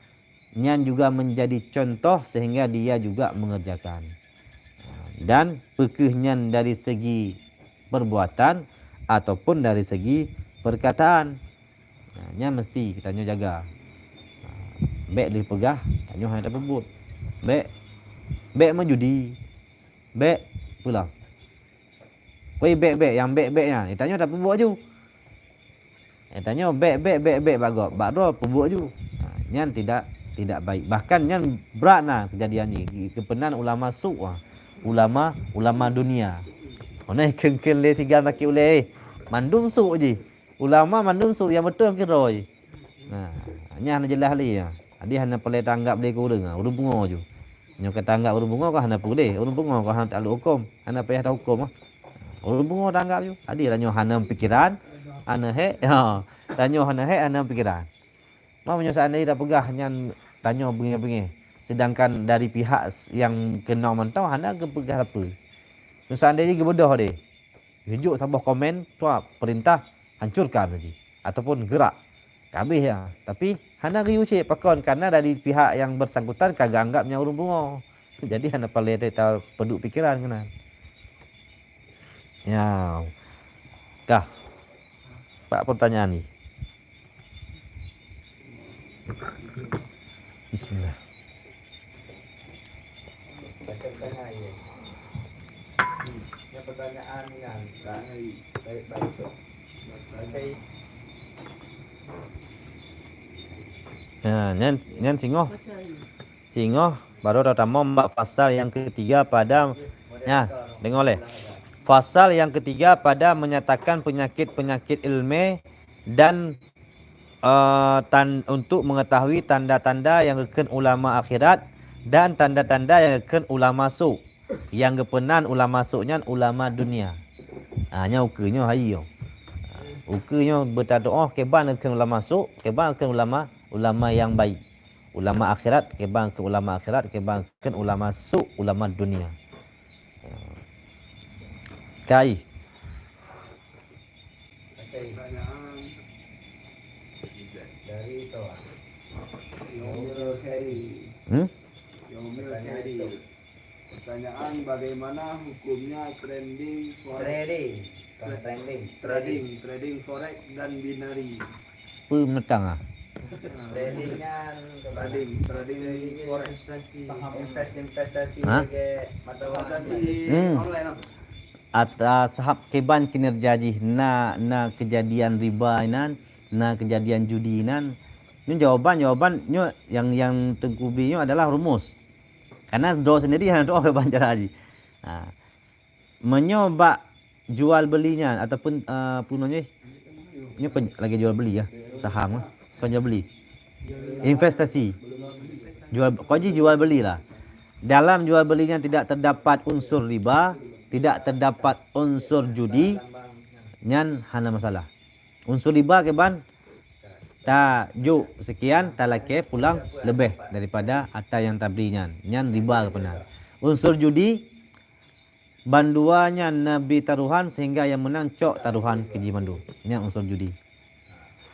nyan juga menjadi contoh sehingga dia juga mengerjakan. Dan peu kheueh nyan dari segi perbuatan ataupun dari segi perkataan. Nah, nyan meusti geutanyoe jaga. Nah, bèk lheueh peugah, tanyoe hana tapeubuet. Bèk, bèk meujudi. Bèk pulang. Woi, bèk, bèk, nyang bèk, bèk nyan. Eh, tanyoe tapeubuet ju. Eh, tanyoe bèk, bèk, bèk, bèk bak gob. Bak droe peubuet ju. Nah, nyan tidak, tidak baik. Bahkan nyan brat na keujadian jih. Geupeunan ulama su', ah. Ulama, ulama dunia. Oneh kheun-kheun lé tiga sakét ulèe, eh. Mandum su' jih. Ulama mandum su' nyang beutôi keudroe. Nah, nyan hana jeulaih lé, ya. Jadi hana peureulèe tanggap lé keu ureueng, ha, ureueng pungo ju. Nyoe ka tanggap ureueng pungo ka hana peureulèe, ureueng pungo ka hana taklok hukôm, hana payah tahukom, ha. Ureueng pungo tanggap ju. Jadi tanyoe hana pikiran, hana hék, ha. Tanyoe hana hék, hana pikiran. Meunyoe seandai tapeugah nyan tanyoe beungèh-beungèh, sedangkan dari pihak s-, nyang keunong mantong hana geupeugah sapeue. Meunyoe seandai geubeudôh deh, geujok saboh komen, tuah, perintah, hancurkan jih, ataupun gerak. Ka habéh, ya. Tapi hana geuyue cit, pakon? Karena dari pihak yang bersangkutan ka geuanggap nyan ureueng pungo. Jadi hana palé ta-, tapeuduek pikiran keunan. Ya. Kah. Pak pertanyaan ni. Bismillah. Ya, nyan, nyan singoh. Singoh baru tatamong bak fasal nyang ketiga pada, ya, deungoe lé. Fasal nyang ketiga pada menyatakan penyakit-penyakit ilmé dan eh, tan-, untuk mengetahui tanda-tanda nyang geukheun ulama akhirat dan tanda-tanda nyang geukheun ulama su'. Nyang geupeunan ulama su' nyan ulama dunia. Ha, nyan ukeue nyoe hai nyoe. Ha, ukeue nyoe beutatuoh kiban geukheun ulama su', kiban geukheun ulama, ulama nyang baik. Ulama akhirat, kiban geukheun ulama akhirat, kiban geukheun ulama su', ulama dunia. Ha. Kai. Pertanyaan dari Toa. Yomil Khairi. Hmm? Yomil Khairi. Pertanyaan, bagaimana hukumnya trending forex? Trading, bukan trending. Trading, trading forex dan binary. Peue meunatang, ah? Trading nyan trading, trading forex. Investasi, investasi. Hah? Lagèe mata uang. Investasi online apa? Ata sahab kiban kinerja jih na, na keujadian riba inan, na keujadian judi inan. Nyoe jawaban, jawaban nyoe nyang, nyang Teungku bri nyoe adalah rumus. Karena droe sendiri hana teuoh ban cara jih. Ha. Meunyoe bak jual beli nyan ataupun, eh, peue nyoe, nyoe kon lagèe jual beli ya, saham kan. Bukan jual beli. Investasi. Jual, kok jih jual beli lah. Dalam jual beli nyan tidak terdapat unsur riba, tidak terdapat unsur judi, nyan hana masalah. Unsur riba kiban, tajok sekian, talakée pulang lebih daripada ata yang tabri nyan. Nyan riba keupeuna. Unsur judi, bandua nyan na bri taruhan sehingga yang menang cok taruhan keu jih mandum. Nyan unsur judi.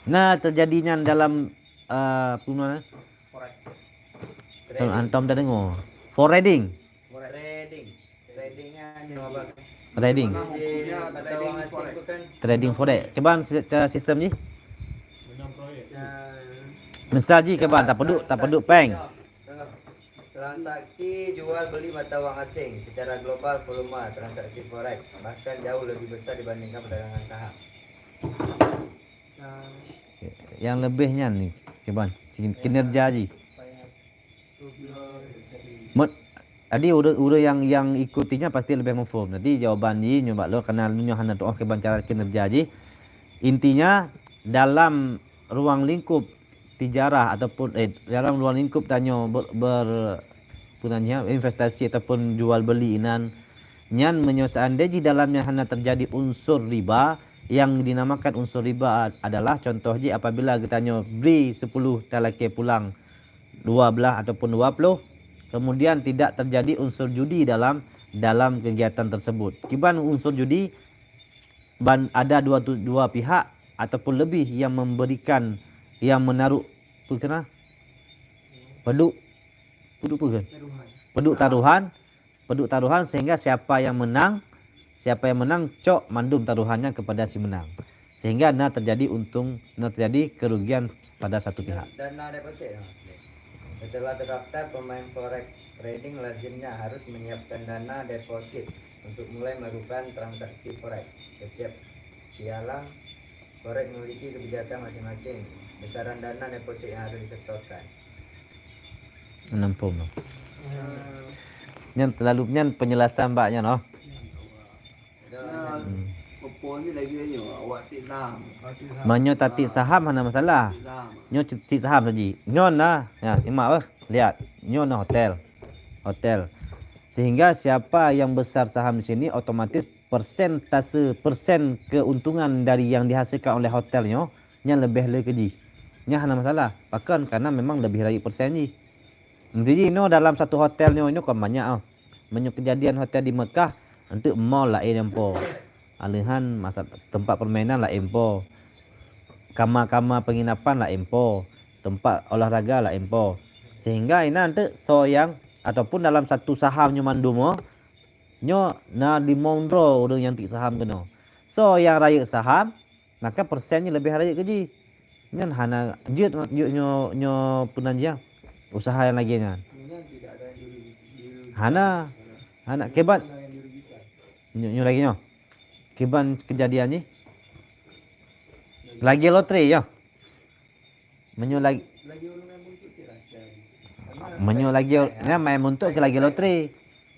Nah, terjadi nyan dalam, eh, apa nama? Antom dah dengar. Forex trading. Trading. Trading kan apa? Trading. Di mata wang asing bukan? Trading forex. Kiban si-, cara sistem jih? Misal jih kiban, tapeuduk, tapeuduk péng. Transaksi jual beli mata wang asing secara global, volume transaksi forex bahkan jauh lebih besar dibandingkan perdagangan saham. Yang lebih nyan ni, kiban, kinerja jih. Mut, jadi ureuëng, ureuëng yang, yang ikuti nyan pasti lebih muphom. Jadi jawaban jih nyoe bak lôn, karena nyoe hana tuoh kiban cara kinerja jih. Intinya, dalam ruang lingkup tijarah ataupun, eh, dalam ruang lingkup tanyoe ber-, ber-, peue nan nyan, investasi ataupun jual beli inan, nyan meunyoe seandai jih dalamnya hana terjadi unsur riba, yang dinamakan unsur riba adalah contoh jih apabila geutanyoe bri sepuluh talakée pulang dua belas ataupun dua puluh, kemudian tidak terjadi unsur judi dalam, dalam kegiatan tersebut. Kiban unsur judi, ban ada dua tu, dua pihak ataupun lebih yang memberikan, yang menaruh, peue keunan? Peuduk, peuduk peue keunan? Peuduk taruhan, peuduk taruhan sehingga siapa yang menang, siapa yang menang cok mandum taruhannya kepada si menang. Sehingga na terjadi untung, na terjadi kerugian pada satu pihak. Dana deposit. Setelah terdaftar, pemain forex trading lazimnya harus menyiapkan dana deposit untuk mulai melakukan transaksi forex. Setiap pialang forex memiliki kebijakan masing-masing. Besaran dana deposit yang harus disetorkan. Menampung tu. Nyan terlalu, nyan penjelasan bak nyan oh. Hmm. Meunyoe tatik saham hana masalah. Nyoe tatik saham saji. Nyoe na, ya, simak bah. Lihat, nyoe na hotel. Hotel. Sehingga siapa yang besar saham di sini, otomatis persentase, persen keuntungan dari yang dihasilkan oleh hotel nyoe, nyan leubeh le keu jih. Nyan hana masalah. Pakon? Karena memang leubeh rayeuk persen jih. Jadi inoe dalam satu hotel nyoe, inoe kon banyak ah. Meunyoe kejadian hotel di Mekah, enteuk mall laén po. Aleuhan masa tempat permainan laén po. Kama-kama penginapan laén po. Tempat olahraga laén po. Sehingga inan enteuk soe nyang ataupun dalam satu saham nyoe mandum oh, nyoe na limong droe ureuëng nyang tik saham keunoe. Soe nyang rayeuk saham, maka persen nyan leubeh rayeuk keu jih. Nyan hana jeuet, jeuet nyoe, nyoe peue nan jih, usaha nyang lagée nyan. Hana, hana. Kiban nyoe, nyoe lagée nyoe. Kiban kejadian jih. Lagée loteri nyoe. Meunyoe lagi, meunyoe lagi, nyan main buntok keu lagée loteri.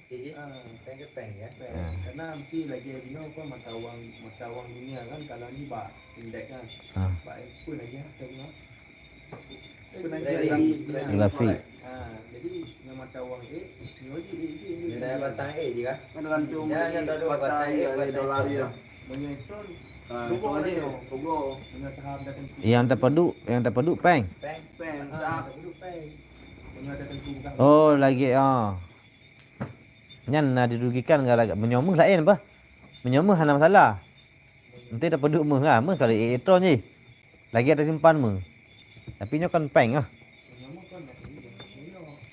Jadi, peng ke peng ya. Peng. Ha. Karena mesti lagi inoe kan mata wang, mata wang dunia kan, kalau ni bak indeks kan. Ha. Bak apa lagi ah, kita guna? Apa lagi? Trading, trading. Grafik. Ha, jadi dengan mata wang A, nyoe je A je. Dia dah pasang A je kah? Kan tergantung. Jangan, jangan terlalu pasang A, pasang dolar je. Meunyoe tron, ah, tron je, tron. Meunyoe saham dah tentu. Yang terpadu, yang terpadu peng. Peng. Peng, ah, saham. Terpadu peng. Meunyoe dah tentu bukan. Oh, lagi ah. Nyan na dirugikan gara-gara meunyoe meuh laén bah. Meunyoe meuh hana masalah. Nanti dah padub meuh lah, meuh kalau elektron jih. Lagi ada simpan meuh. Tapi nyoe kan peng ah. Nyoe meuh kan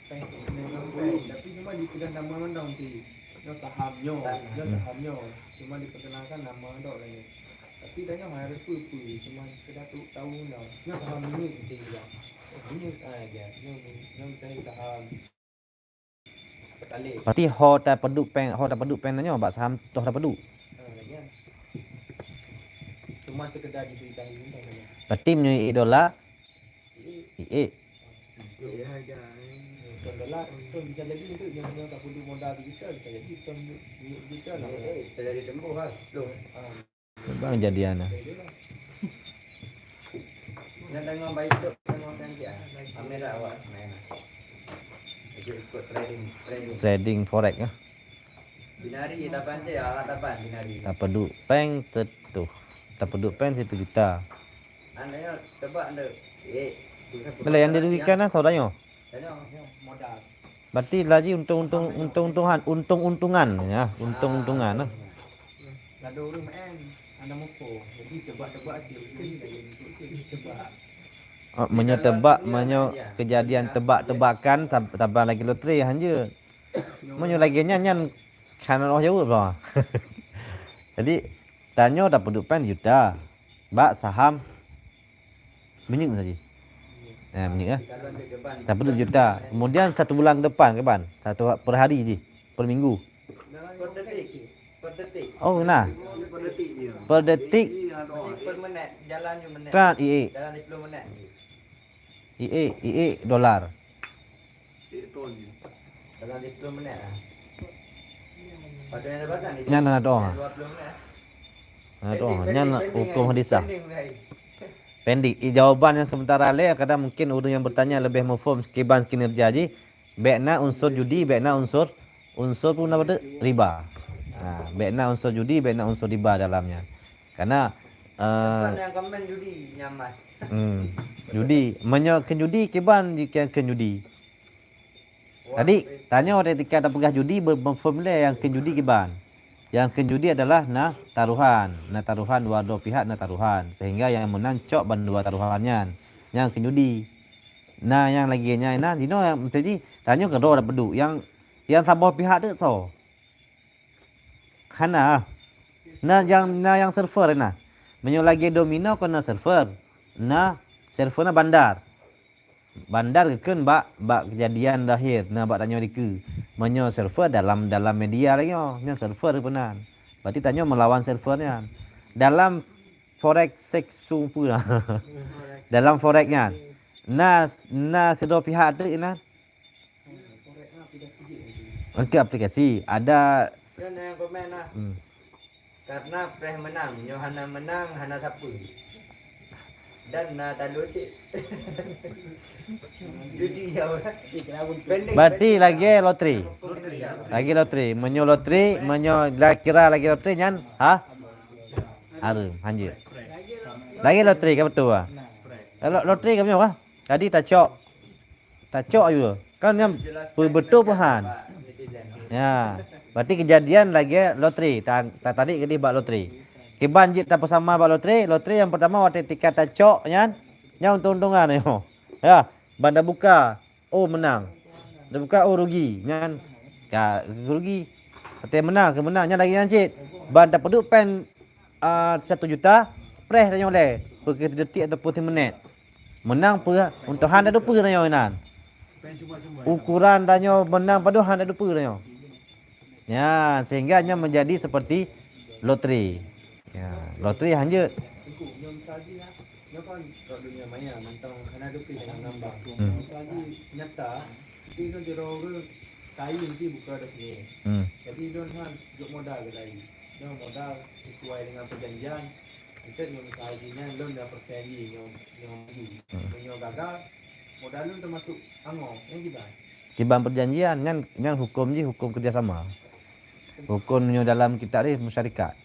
peng, peng, tapi cuma dipegang nama mandang ti. Nyoe saham nyoe, nyoe saham nyoe. Cuma diperkenalkan nama mandang lagi. Tapi dah nyoe hai repu-repu, cuma sekedar tu tahu mandang. Nyoe saham ni mesti juga. Oh, ni ah dia. Nyoe, nyoe misalnya saham. Berarti ho tapadub peng, ho tapadub peng tanyoe bak saham toh tapadub. Ha, lagi kan. Cuma sekedar diberitahu kan. Berarti meunyoe iék dola, iék. Iék harga. Kon dola, kon bisa jadi tu nyoe, nyoe tapadub modal digital, bisa jadi kon digital lah. Eh, bisa jadi tempoh lah. Loh. Ha. Bang jadi ana. Nak dengar baik tu, dengar kan dia. Kamera awak main. Ikut, ikut trading, trading. Trading forex ya. Binari taban je, awak taban binari. Tapeuduk péng tetuh. Tapeuduk péng satu juta. Anda ya, coba anda. Eh, Bila yang dirugikan lah, saudara. Tanya. Modal. Berarti laju untung-untung, untung-untungan, untung-untungan ya, untung-untungan lah. Lado ureueng main, hana mupo. Jadi tebak-tebak cit, jadi lagi untuk cit tebak. Oh, meunyoe tebak, meunyoe kejadian tebak-tebakan, tab-, tabang lagi loteri hana. Meunyoe lagi nyan, nyan hana roh jaweueb lah. Jadi, tanyoe tapeuduk péng juta bak saham minyeuk saja. Ya, minyeuk ya. Tapeuduk juta. Kemudian satu bulan ke depan, ke depan. Satu per hari je, per minggu. Per detik. Per detik. Oh, nah. Per detik. Per detik. Jadi per menit, jalan je menit. Kan, iya. Jalan sepuluh menit. Iya, iya, dolar. Dalam dua puluh menit lah. Pada yang lepas kan, Nyan hana doa. Dua puluh menit. Hana doa. Pending, Nyan pending, pending, hukum pending, hadisah. Pending, pending. Pending. Eh, jawaban yang sementara lé, kadang mungkin ureueng yang bertanya lebih mufhom kiban kinerja jih. Bèk na unsur judi, bèk na unsur, unsur pun apa tu? Riba. Ha, bèk na unsur judi, bèk na unsur riba dalamnya. Karena, eh, Tempat yang komen judi, nyamas. Hmm. Judi. Meunyoe kheun judi, kiban jih kheun judi. Tadi, tanyoe ketika tapeugah judi, be-, mufhom lé nyang kheun judi kiban. Nyang kheun judi adalah na taruhan. Na taruhan, dua droe pihak na taruhan. Sehingga nyang meunang cok bandua taruhan nyan. Nyang kheun judi. Na nyang lagèe nyan, na jinoe nyang meuteujih, tanyoe keudroe dapeuduek. Nyang, nyang saboh pihak teuk soe? Hana. Na nyang, na nyang server na. Meunyoe lagèe domino kon na server. Na server na bandar. Bandar geukheun bak, bak kejadian lahé, na bak tanyoe dikeue. Meunyoe server dalam, dalam media lagèe nyoe, nyan server peunan. Berarti tanyoe melawan server nyan. Dalam forex sex sung pula. Dalam forex nyan. Na, na sidroe pihak teuk na. Okey, aplikasi. Ada. Kan yang komen lah. Hmm. Karena preh menang, nyoe hana menang, hana sapeue. Dan na talo cit. Jadi ya. Pendek, Berarti pendek. Lagèe loteri. Loteri, ya. Lagèe loteri. Meunyoe loteri, meunyoe la-, kira lagèe loteri nyan, ha? Hareuem, hanjeuet. Lagèe loteri ka beutôi ah. Lo-, loteri ka meunyoe ah. Tadi tacok. Tacok aja. Kan nyan pe-, beutôi peuhan. Ya. Berarti kejadian lagèe loteri. Ta-, ta-, tadi keudeh bak loteri. Kiban jeuet tapeusama bak loteri, loteri nyang pertama watèe tika tacok nyan, nyan untông-untongan nyoe. Ya, ban tabuka, oh, menang. Tabuka, oh, rugi. Nyan ka rugi. Watèe menang, keu menang, nyan lagèe nyan cit. Ban tapeuduek péng, ah, satu juta, preh tanyoe lé, peukeue sidetik ataupun simenit. Menang peue, untông han tadupeue tanyoe inan. Ukuran tanyoe menang padub han tadupeue tanyoe. Ya, sehingga nyan menjadi seperti loteri. Ya, loteri hanjeuet. Teungku, nyoe misal jih, nyoe kan rot dunia maya mantong hana dupeue dalam gambar. Hmm. Misal jih nyata, tapi nyoe jaroe ureueng kain jih buka dah sini. Hmm. Jadi, lôn han jok modal ke lain. Nyoe modal sesuai dengan perjanjian. Eunteuk nyoe misal jih nyan lôn dah persen jih nyoe, nyoe maju. Hmm. Meunyoe gagal, modal lôn teumasuk angoh, nyang kiban. Kiban perjanjian, nyan, nyan huköm jih huköm kerjasama. Huköm nyoe dalam kitab jih musyarikat.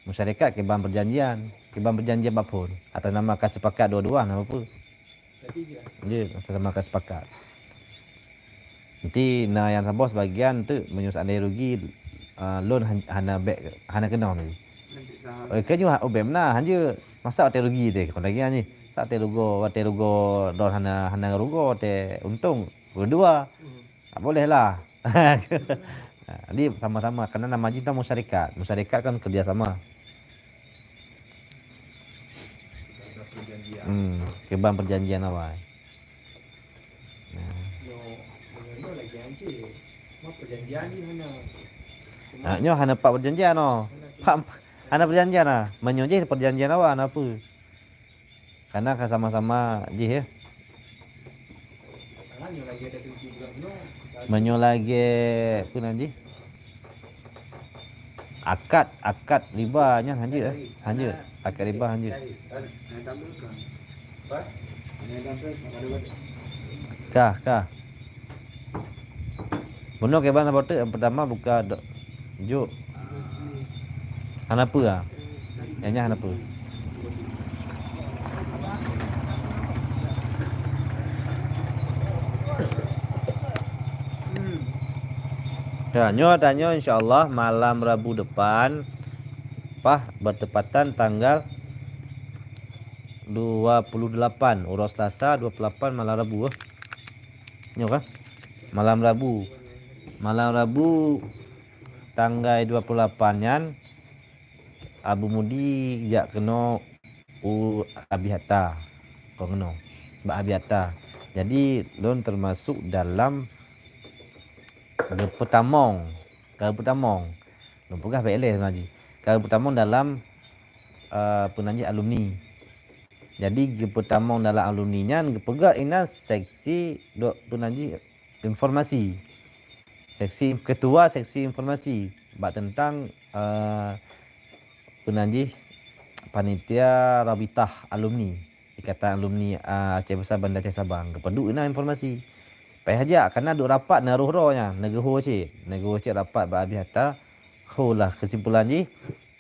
Musyarikat kiban perjanjian, kiban perjanjian bak phon. Atas nama ka sepakat dua-dua, hana apa-apa. Jeuet, sama ka sepakat. Nanti na nyang saboh sebagian tu, meunyoe seandai rugi, ah, lôn han-, hana bèk, hana keunong lagi. Oh, keu nyoe, oh, bèk meunan, hanjeuet. Masa watèe rugi teuh, kon lagèe nyan. Sa watèe rugoe, watèe rugoe, lôn hana, hana rugoe, watèe untông, keudua. Tak boleh lah. Jadi sama-sama, karena nama jih musyarikat. Musyarikat kan kerja sama. Hmm, kiban perjanjian awai. Nah. Nyoe, nyoe lagèe nyan cit. Mah perjanjian jih hana. Ah, nyoe hana pat perjanjian, oh. Hana. Pat, hana perjanjian, ah. Meunyoe jih perjanjian awai, hana apa. Karena ka sama-sama jih, ya. Meunyoe lagèe, apa nan jih? Akad, akad riba nyan hanjeuet, eh? Hanjeuet. Akad riba hanjeuet. Hai, hai, tambahkan. Kah, kah. Bunoe kiban saboh teuk, nyang pertama buka do-, juk. Hana peue ah. Nyang nyan hana peue. Ya, nyoe tanyoe insya Allah malam Rabu depan, pah, bertepatan tanggal dua puluh delapan, uroe Selasa dua puluh lapan malam Rabu, eh. Nyoe kan? Malam Rabu. Malam Rabu tanggai dua puluh lapan nyan, Abu Mudi jak keunoe u Abi Hatta. Kon keunoe. Bak Abi Hatta. Jadi, lôn termasuk dalam geupeutamong. Ka geupeutamong. Lôn peugah bèk lé sebenarnya. Ka geupeutamong dalam, eh, peue nan jih alumni. Jadi, geupeutamong dalam alumni nyan, geupeugah inan seksi dok peue nan jih informasi. Seksi, ketua seksi informasi bak tentang, eh, peue nan jih, panitia rabitah alumni, Ikatan Alumni, eh, Aceh Besar Banda Aceh Sabang. Geupeuduek inan informasi. Payah jak, karena duek rapat na roh droe nyan, neugeuho cit. Neugeuho cit rapat bak Abi Hatta. Ho lah kesimpulan jih,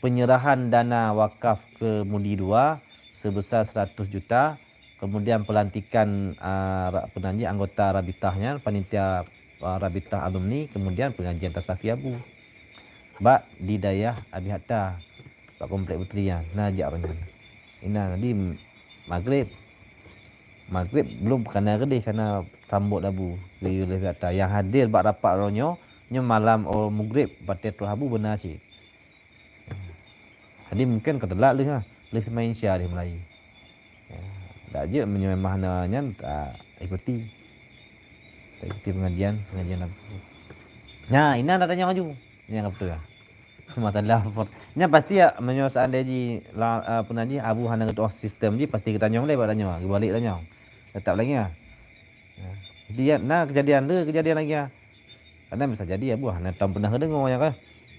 penyerahan dana wakaf ke Mudi dua sebesar seratus juta, kemudian pelantikan, ah, ra-, peue nan jih, anggota rabitah nyan, panitia, ah, rabitah alumni, kemudian pengajian tasafiyah bu. Bak di dayah Abi Hatta, bak komplek putri nyan, na jak ureueng nyan. Inan tadi maghrib. Maghrib belum kana keudeh kana sambot Abu di dayah Abi Hatta. Nyang hadir bak rapat uroe nyoe, nyoe malam, oh, maghrib, batée troh Abu beuna cit. Jadi mungkin ka teulat lheueh, ha. Lheueh seumayang Isya lheueh mulai. Ya, dak jeuet meunyoe mah na nyan, ta ikuti. Ta ikuti pengajian, pengajian Abu. Nah, inan dak tanyong laju. Nyang ka beutôi, ha. Masalah for-, nyan pasti ya, meunyoe seandai jih la, eh, peue nan jih, Abu hana geutu'oh sistem jih, pasti geutanyong lé bak tanyoe, geubalek tanyong. Teutap lagée nyan. Ya. Jadi, ya, na keujadian le, keujadian lagée nyan. Kadang bisa jadi Abu hana tom pernah geudeungoe nyan kan.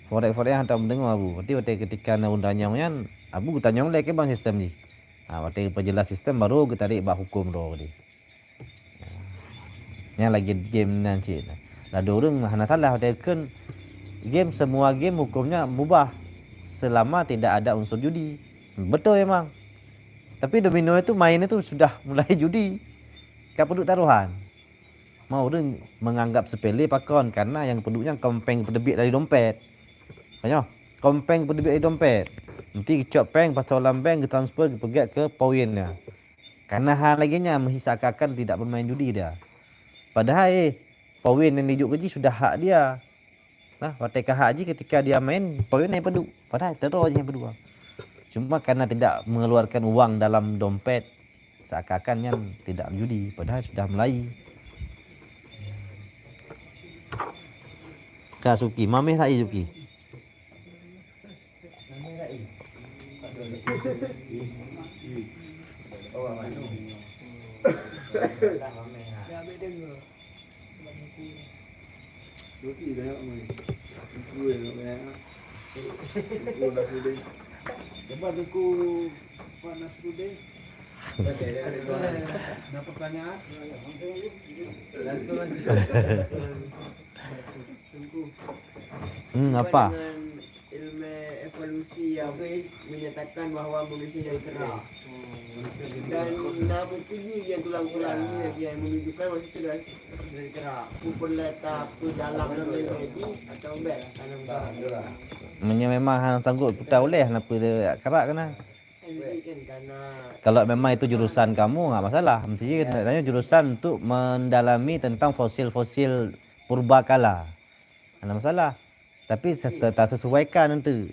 Forex-forex hana tom peudeungoe Abu. Berarti watée ketika na ureueng tanyong nyan, Abu geutanyong lé kiban sistem jih. Ha, watée geupeujeulaih sistem baru geutarek bak huköm droe tadi. Nyan lagée game nan cit. Ladôm ureueng hana salah watée kheun game, semua game hukömnya mubah selama tidak ada unsur judi. Betul memang. Tapi domino itu main itu sudah mulai judi. Ka peuduek taruhan. Mau ureueng menganggap sepele pakon, karena nyang peuduek nyan kon péng peuteubiet dari dompet. Tanyoe, kon péng peuteubiet dari dompet. Nanti geucok péng, pasoe lam bank, geutransfer, geupeugét keu poin nyan. Karena hal lagée nyan meuhi seakan-akan tidak bermain judi dia. Padahai, eh, poin nyang dijok keu jih sudah hak dia. Nah, watée ka hak jih ketika dia main, poin nyang peuduek. Padahai teuroe jih nyang peuduek. Cuma karena tidak mengeluarkan uang dalam dompet, seakan-akan nyan tidak judi, padahai sudah mulai. Ka Suki, mameh lai Suki. Lepas Teungku Pak Nasruddin. Ada pertanyaan? Teungku. Hmm, apa? Dengan ilmu evolusi yang menyatakan bahawa manusia dari kera. Dan na bukti jih yang tulang-tulang ni lagi yang menunjukkan manusia dari, dari kera. Pun peureulèe tapeudalam dalam ilmu jih atau bèk? Meunyoe memang hana sanggup putar ulèe, hana peue kera keunan. Kalau memang itu jurusan kamu, nggak masalah. Mesti tanya jurusan untuk mendalami tentang fosil-fosil purbakala. Hana masalah. Tapi se-, ta-, tasesuaikan nanti.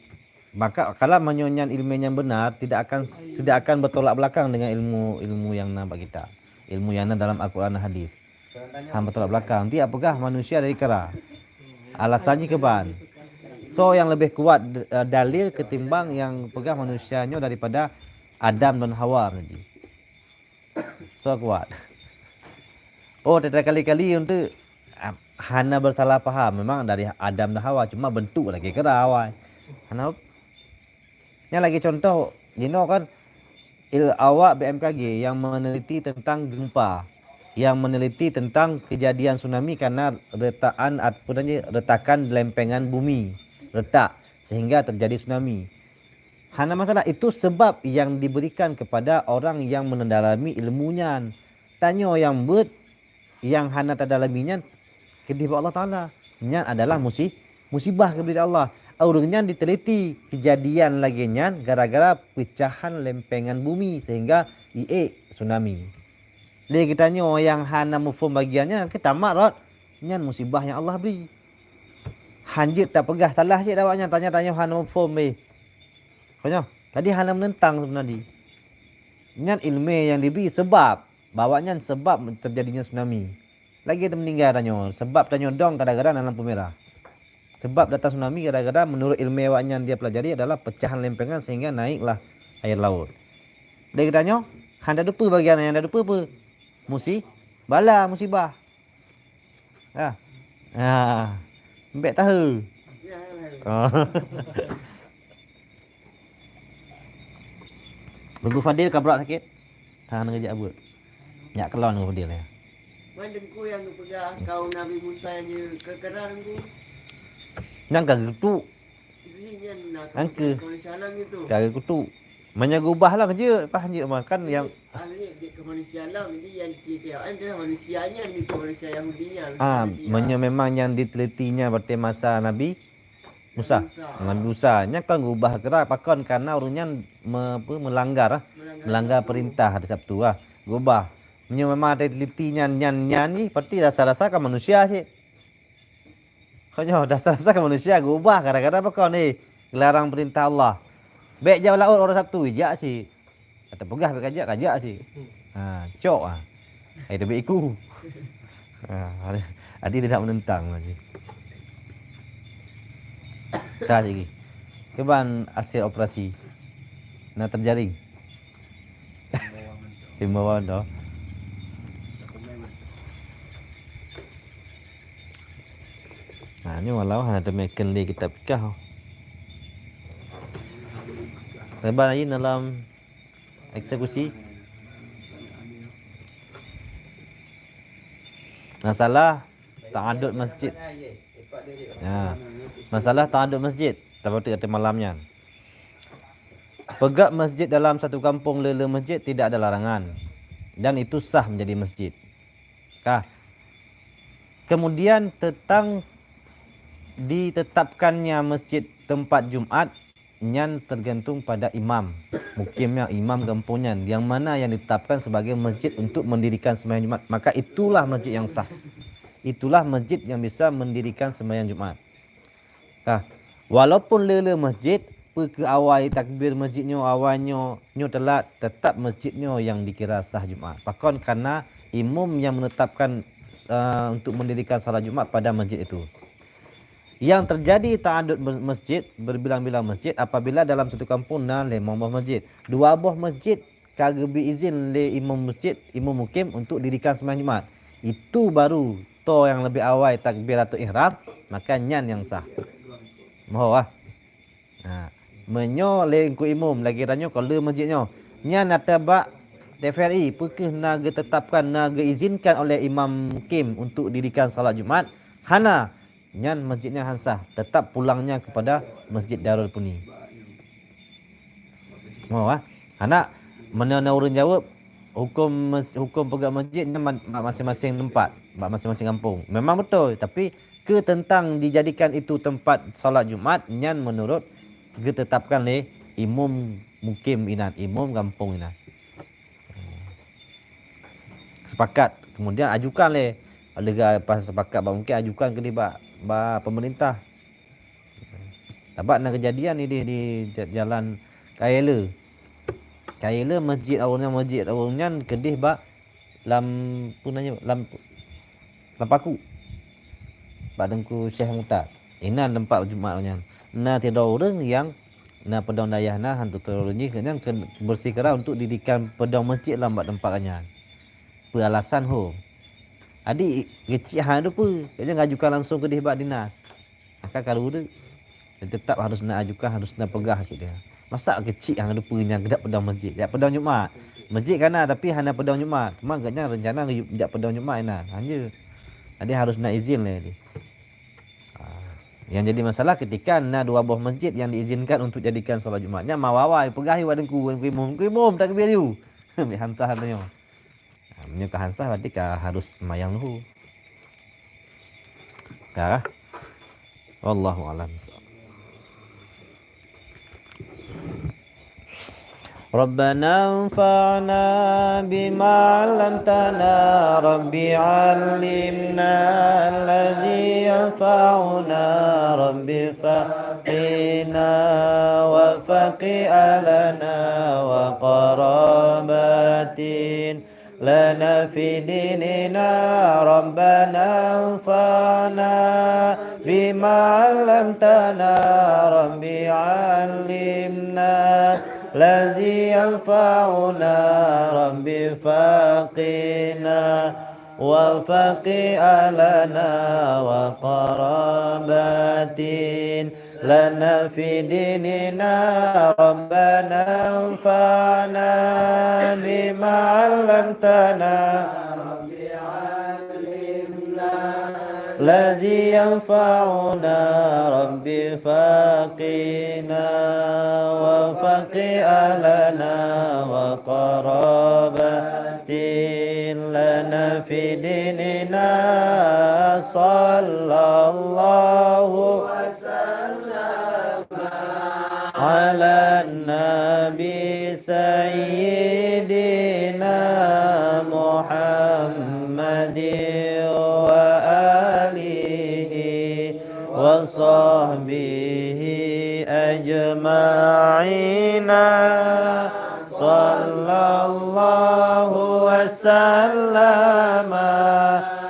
Maka kalau meunyoe nyan ilmu nyang benar, tidak akan, tidak akan bertolak belakang dengan ilmu, ilmu nyang na bak kita. Ilmu nyang na dalam Al-Quran dan Hadis. Han bertolak belakang. Dia peugah manusia dari kera. Alasan jih keuban. So yang lebih kuat d-, eh, dalil ketimbang yang peugah manusia nyoe daripada Adam dan Hawa tadi. So kuat. Oh, teuka kali-kali untuk, ah, hana bersalah paham. Memang dari Adam dan Hawa, cuma bentuk lagi kera awai. Hana, nyan lagi contoh, jinoe kan, il awak B M K G yang meneliti tentang gempa, yang meneliti tentang kejadian tsunami karena retakan, apa namanya, retakan lempengan bumi, retak, sehingga terjadi tsunami. Hana masalah, itu sebab yang diberikan kepada orang yang mendalami ilmu nyan. Tanyoe nyang beuet, nyang hana tadalami nyan keudeh bak Allah Taala. Nyan adalah musi-, musibah geubri lé Allah. Ureuëng nyan diteliti kejadian lagée nyan gara-gara pecahan lempengan bumi sehingga iék tsunami. Lé geutanyoe nyang hana muphom bagian nyan, keu tamat rot, nyan musibah nyang Allah bri. Hanjeuet tapeugah salah cit awak nyan, tanya tanyoe hana muphom beh. Konyoe, tadi hana menentang sebenarnya. Nyan ilmu yang dibri sebab, bahwa nyan sebab terjadinya tsunami. Lagi ada meninggal tanyoe, sebab tanyoe dong kadang-kadang dalam pemerah. Sebab datang tsunami kadang-kadang menurut ilmu awak nyan dia pelajari adalah pecahan lempengan sehingga naiklah air laut. Dia tanyoe, hana dupeue bagian yang ada dupeue apa? Musi-, bala, musibah. Ha. Ha. Mbek tahu. Oh. Teungku Fadil ka brat sakit? Tangan geujak buet. Nyak kelon Teungku Fadil ya. Man Teungku yang geupeugah kaum Nabi Musa yang je kekeran Teungku. Nyang ka geutuk. Angke. Ka geukutuk. Meunyoe geubah lah keujeut, pah jeuet mah kan yang. Jadi, ahli jeuet keu manusia lom, jadi yang tiep-tiep awaknyan adalah manusia nyan, jeuet keu manusia Yahudi nyan. Ah, meunyoe memang nyang ditelitinya berarti masa Nabi Musa. Nabi Musa. Nabi Musa. Nyan kan geubah keudroe pakon karena ureuëng nyan me-, apa, melanggar, ah. Melanggar Sabtu. Melanggar perintah hari Sabtu, ah. Geubah. Meunyoe memang ada teliti nyan, nyan, nyan jih, berarti rasa-rasa kan manusia cit. Konyoe dasar-dasar keu manusia geubah gara-gara pakon, eh, geularang peurintah Allah. Bék jaoe laôt uroe Sabtu, jak cit. Ka teupeugah bék kajak, kajak cit. Ha, cok ah. Hai teubiet iku. Ha, adi tidak menentang lagi. Ka lagi. Kiban hasil operasi. Na terjaring. Himbauan tu. Nah, nyoe walau hana teumeken lé kitab fikah. Saban lagi dalam eksekusi. Masalah ta'adud masjid. Ya. Masalah ta'adud masjid. Tabatik kata malam nyan. Peugöt masjid dalam satu kampung le-le masjid tidak ada larangan. Dan itu sah menjadi masjid. Kah. Kemudian tentang ditetapkannya masjid tempat Jumat, nyan tergantung pada imam. Mukimnya imam kampung nyan, yang mana yang ditetapkan sebagai masjid untuk mendirikan sembahyang Jumat, maka itulah masjid yang sah. Itulah masjid yang bisa mendirikan sembahyang Jumat. Nah, walaupun le-le masjid, peu kheueh awai takbir masjid nyoe, awai nyoe, nyoe teulat, tetap masjid nyoe yang dikira sah Jumat. Pakon? Karena imum yang menetapkan, eh, untuk mendirikan salat Jumat pada masjid itu. Yang terjadi ta'adud mes-, masjid, berbilang-bilang masjid, apabila dalam satu kampung na limong boh masjid. Dua boh masjid ka geubri izin lé imum masjid, imum mukim untuk dirikan sembahyang Jumat. Itu baru toe nyang leubeh awai takbiratul ihram, maka nyan nyang sah. Moho ah. Ha. Meunyoe lé Teungku Imum lagèe tanyoe kon le masjid nyoe, nyan atra bak T V R I, peu kheueh na geutetapkan, na geuizinkan oleh imam mukim untuk dirikan salat Jumat? Hana. Nyan masjid nyan han sah, tetap pulangnya kepada Masjid Darul Puni. Moho ah. Hana, meunyoe na ureueng jaweueb, huköm mes-, huköm peugöt masjid nyan ma-, bak maséng-maséng teumpat, bak maséng-maséng gampông. Memang beutôi, tapi keu teuntang dijadikan itu tempat salat Jumat, nyan meunurot geutetapkan lé imum mukim inan, imum gampông inan. Sepakat. Kemudian ajukan lé, leuga pas sepakat bak mukim, ajukan keudeh bak, bak pemerintah. Sabab na keujadian ideh di ja-, jalan Kayele. Kayele masjid awak nyan, masjid awak nyan keudeh bak lam, peue nan nyoe, lam, lam paku. Bak Teungku Syekh Mutar. Inan teumpat Jumat nyan. Na sidroe ureueng nyang na peudong dayah na, han tutoe ureueng jih, gobnyan keu beureusie keudroe untuk dirikan peudong masjid lam bak teumpat nyan. Peue alasan ho? Adik geucik hana teupeue, gobnyan ngajukan langsung keudeh bak dinas. Maka karu tu tetap harus na ajukan, harus na peugah cit dia. Masa keuchik hana geuteupeue nyang geudak peudong masjid? Jak peudong Jumat. Masjid ka na, tapi hana peudong Jumat. Cuma gobnyan rencana geuyue-, jak peudong Jumat inan. Hanya. Jadi harus na izin lé di. Ah, yang jadi masalah ketika na dua boh masjid yang diizinkan untuk jadikan salat Jumat. Nyan mawa-wa, peugah iwa deungku, deungku imum, deungku imum, takbir yu. Ambil hantah nyoe. Ha, meunyoe ka hansah, berarti ka harus mayang luhur. Ka? Wallahu a'lam. ربنا انفعنا بما علمتنا، رب علمنا الذي ينفعنا، رب فقنا وفق أهلنا وقرابات لنا في ديننا. ربنا انفعنا بما علمتنا، رب علمنا الذي ينفعنا، رب فقنا وفق أهلنا وقرابات لنا في ديننا. ربنا انفعنا بما علمتنا، الذي ينفعنا، رب فقنا وفق أهلنا وقرابات لنا في ديننا. صلى الله وسلم على النبي سيدنا محمد وآله وصحبه أجمعين. صلى الله وسلم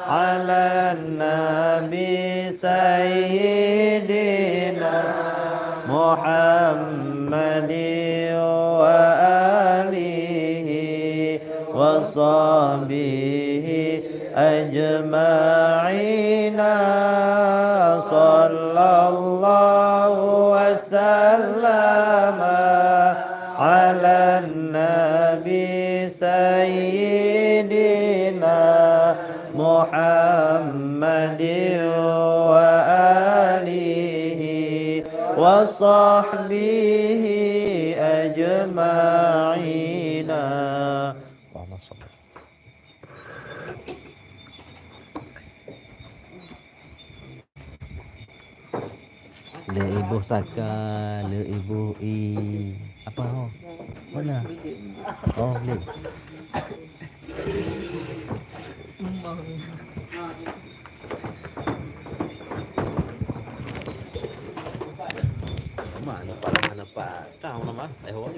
على النبي سيدنا محمد وآله وصحبه أجمعين. صلى الله وسلم على النبي سيدنا محمد وآله وصحبه أجمعين. اللهم صل. Lé iboh saka, lé iboh i. Apa ho? Mana? Oh, lé. Mana nampak, mana nampak? Tahu nama? Eh, ho.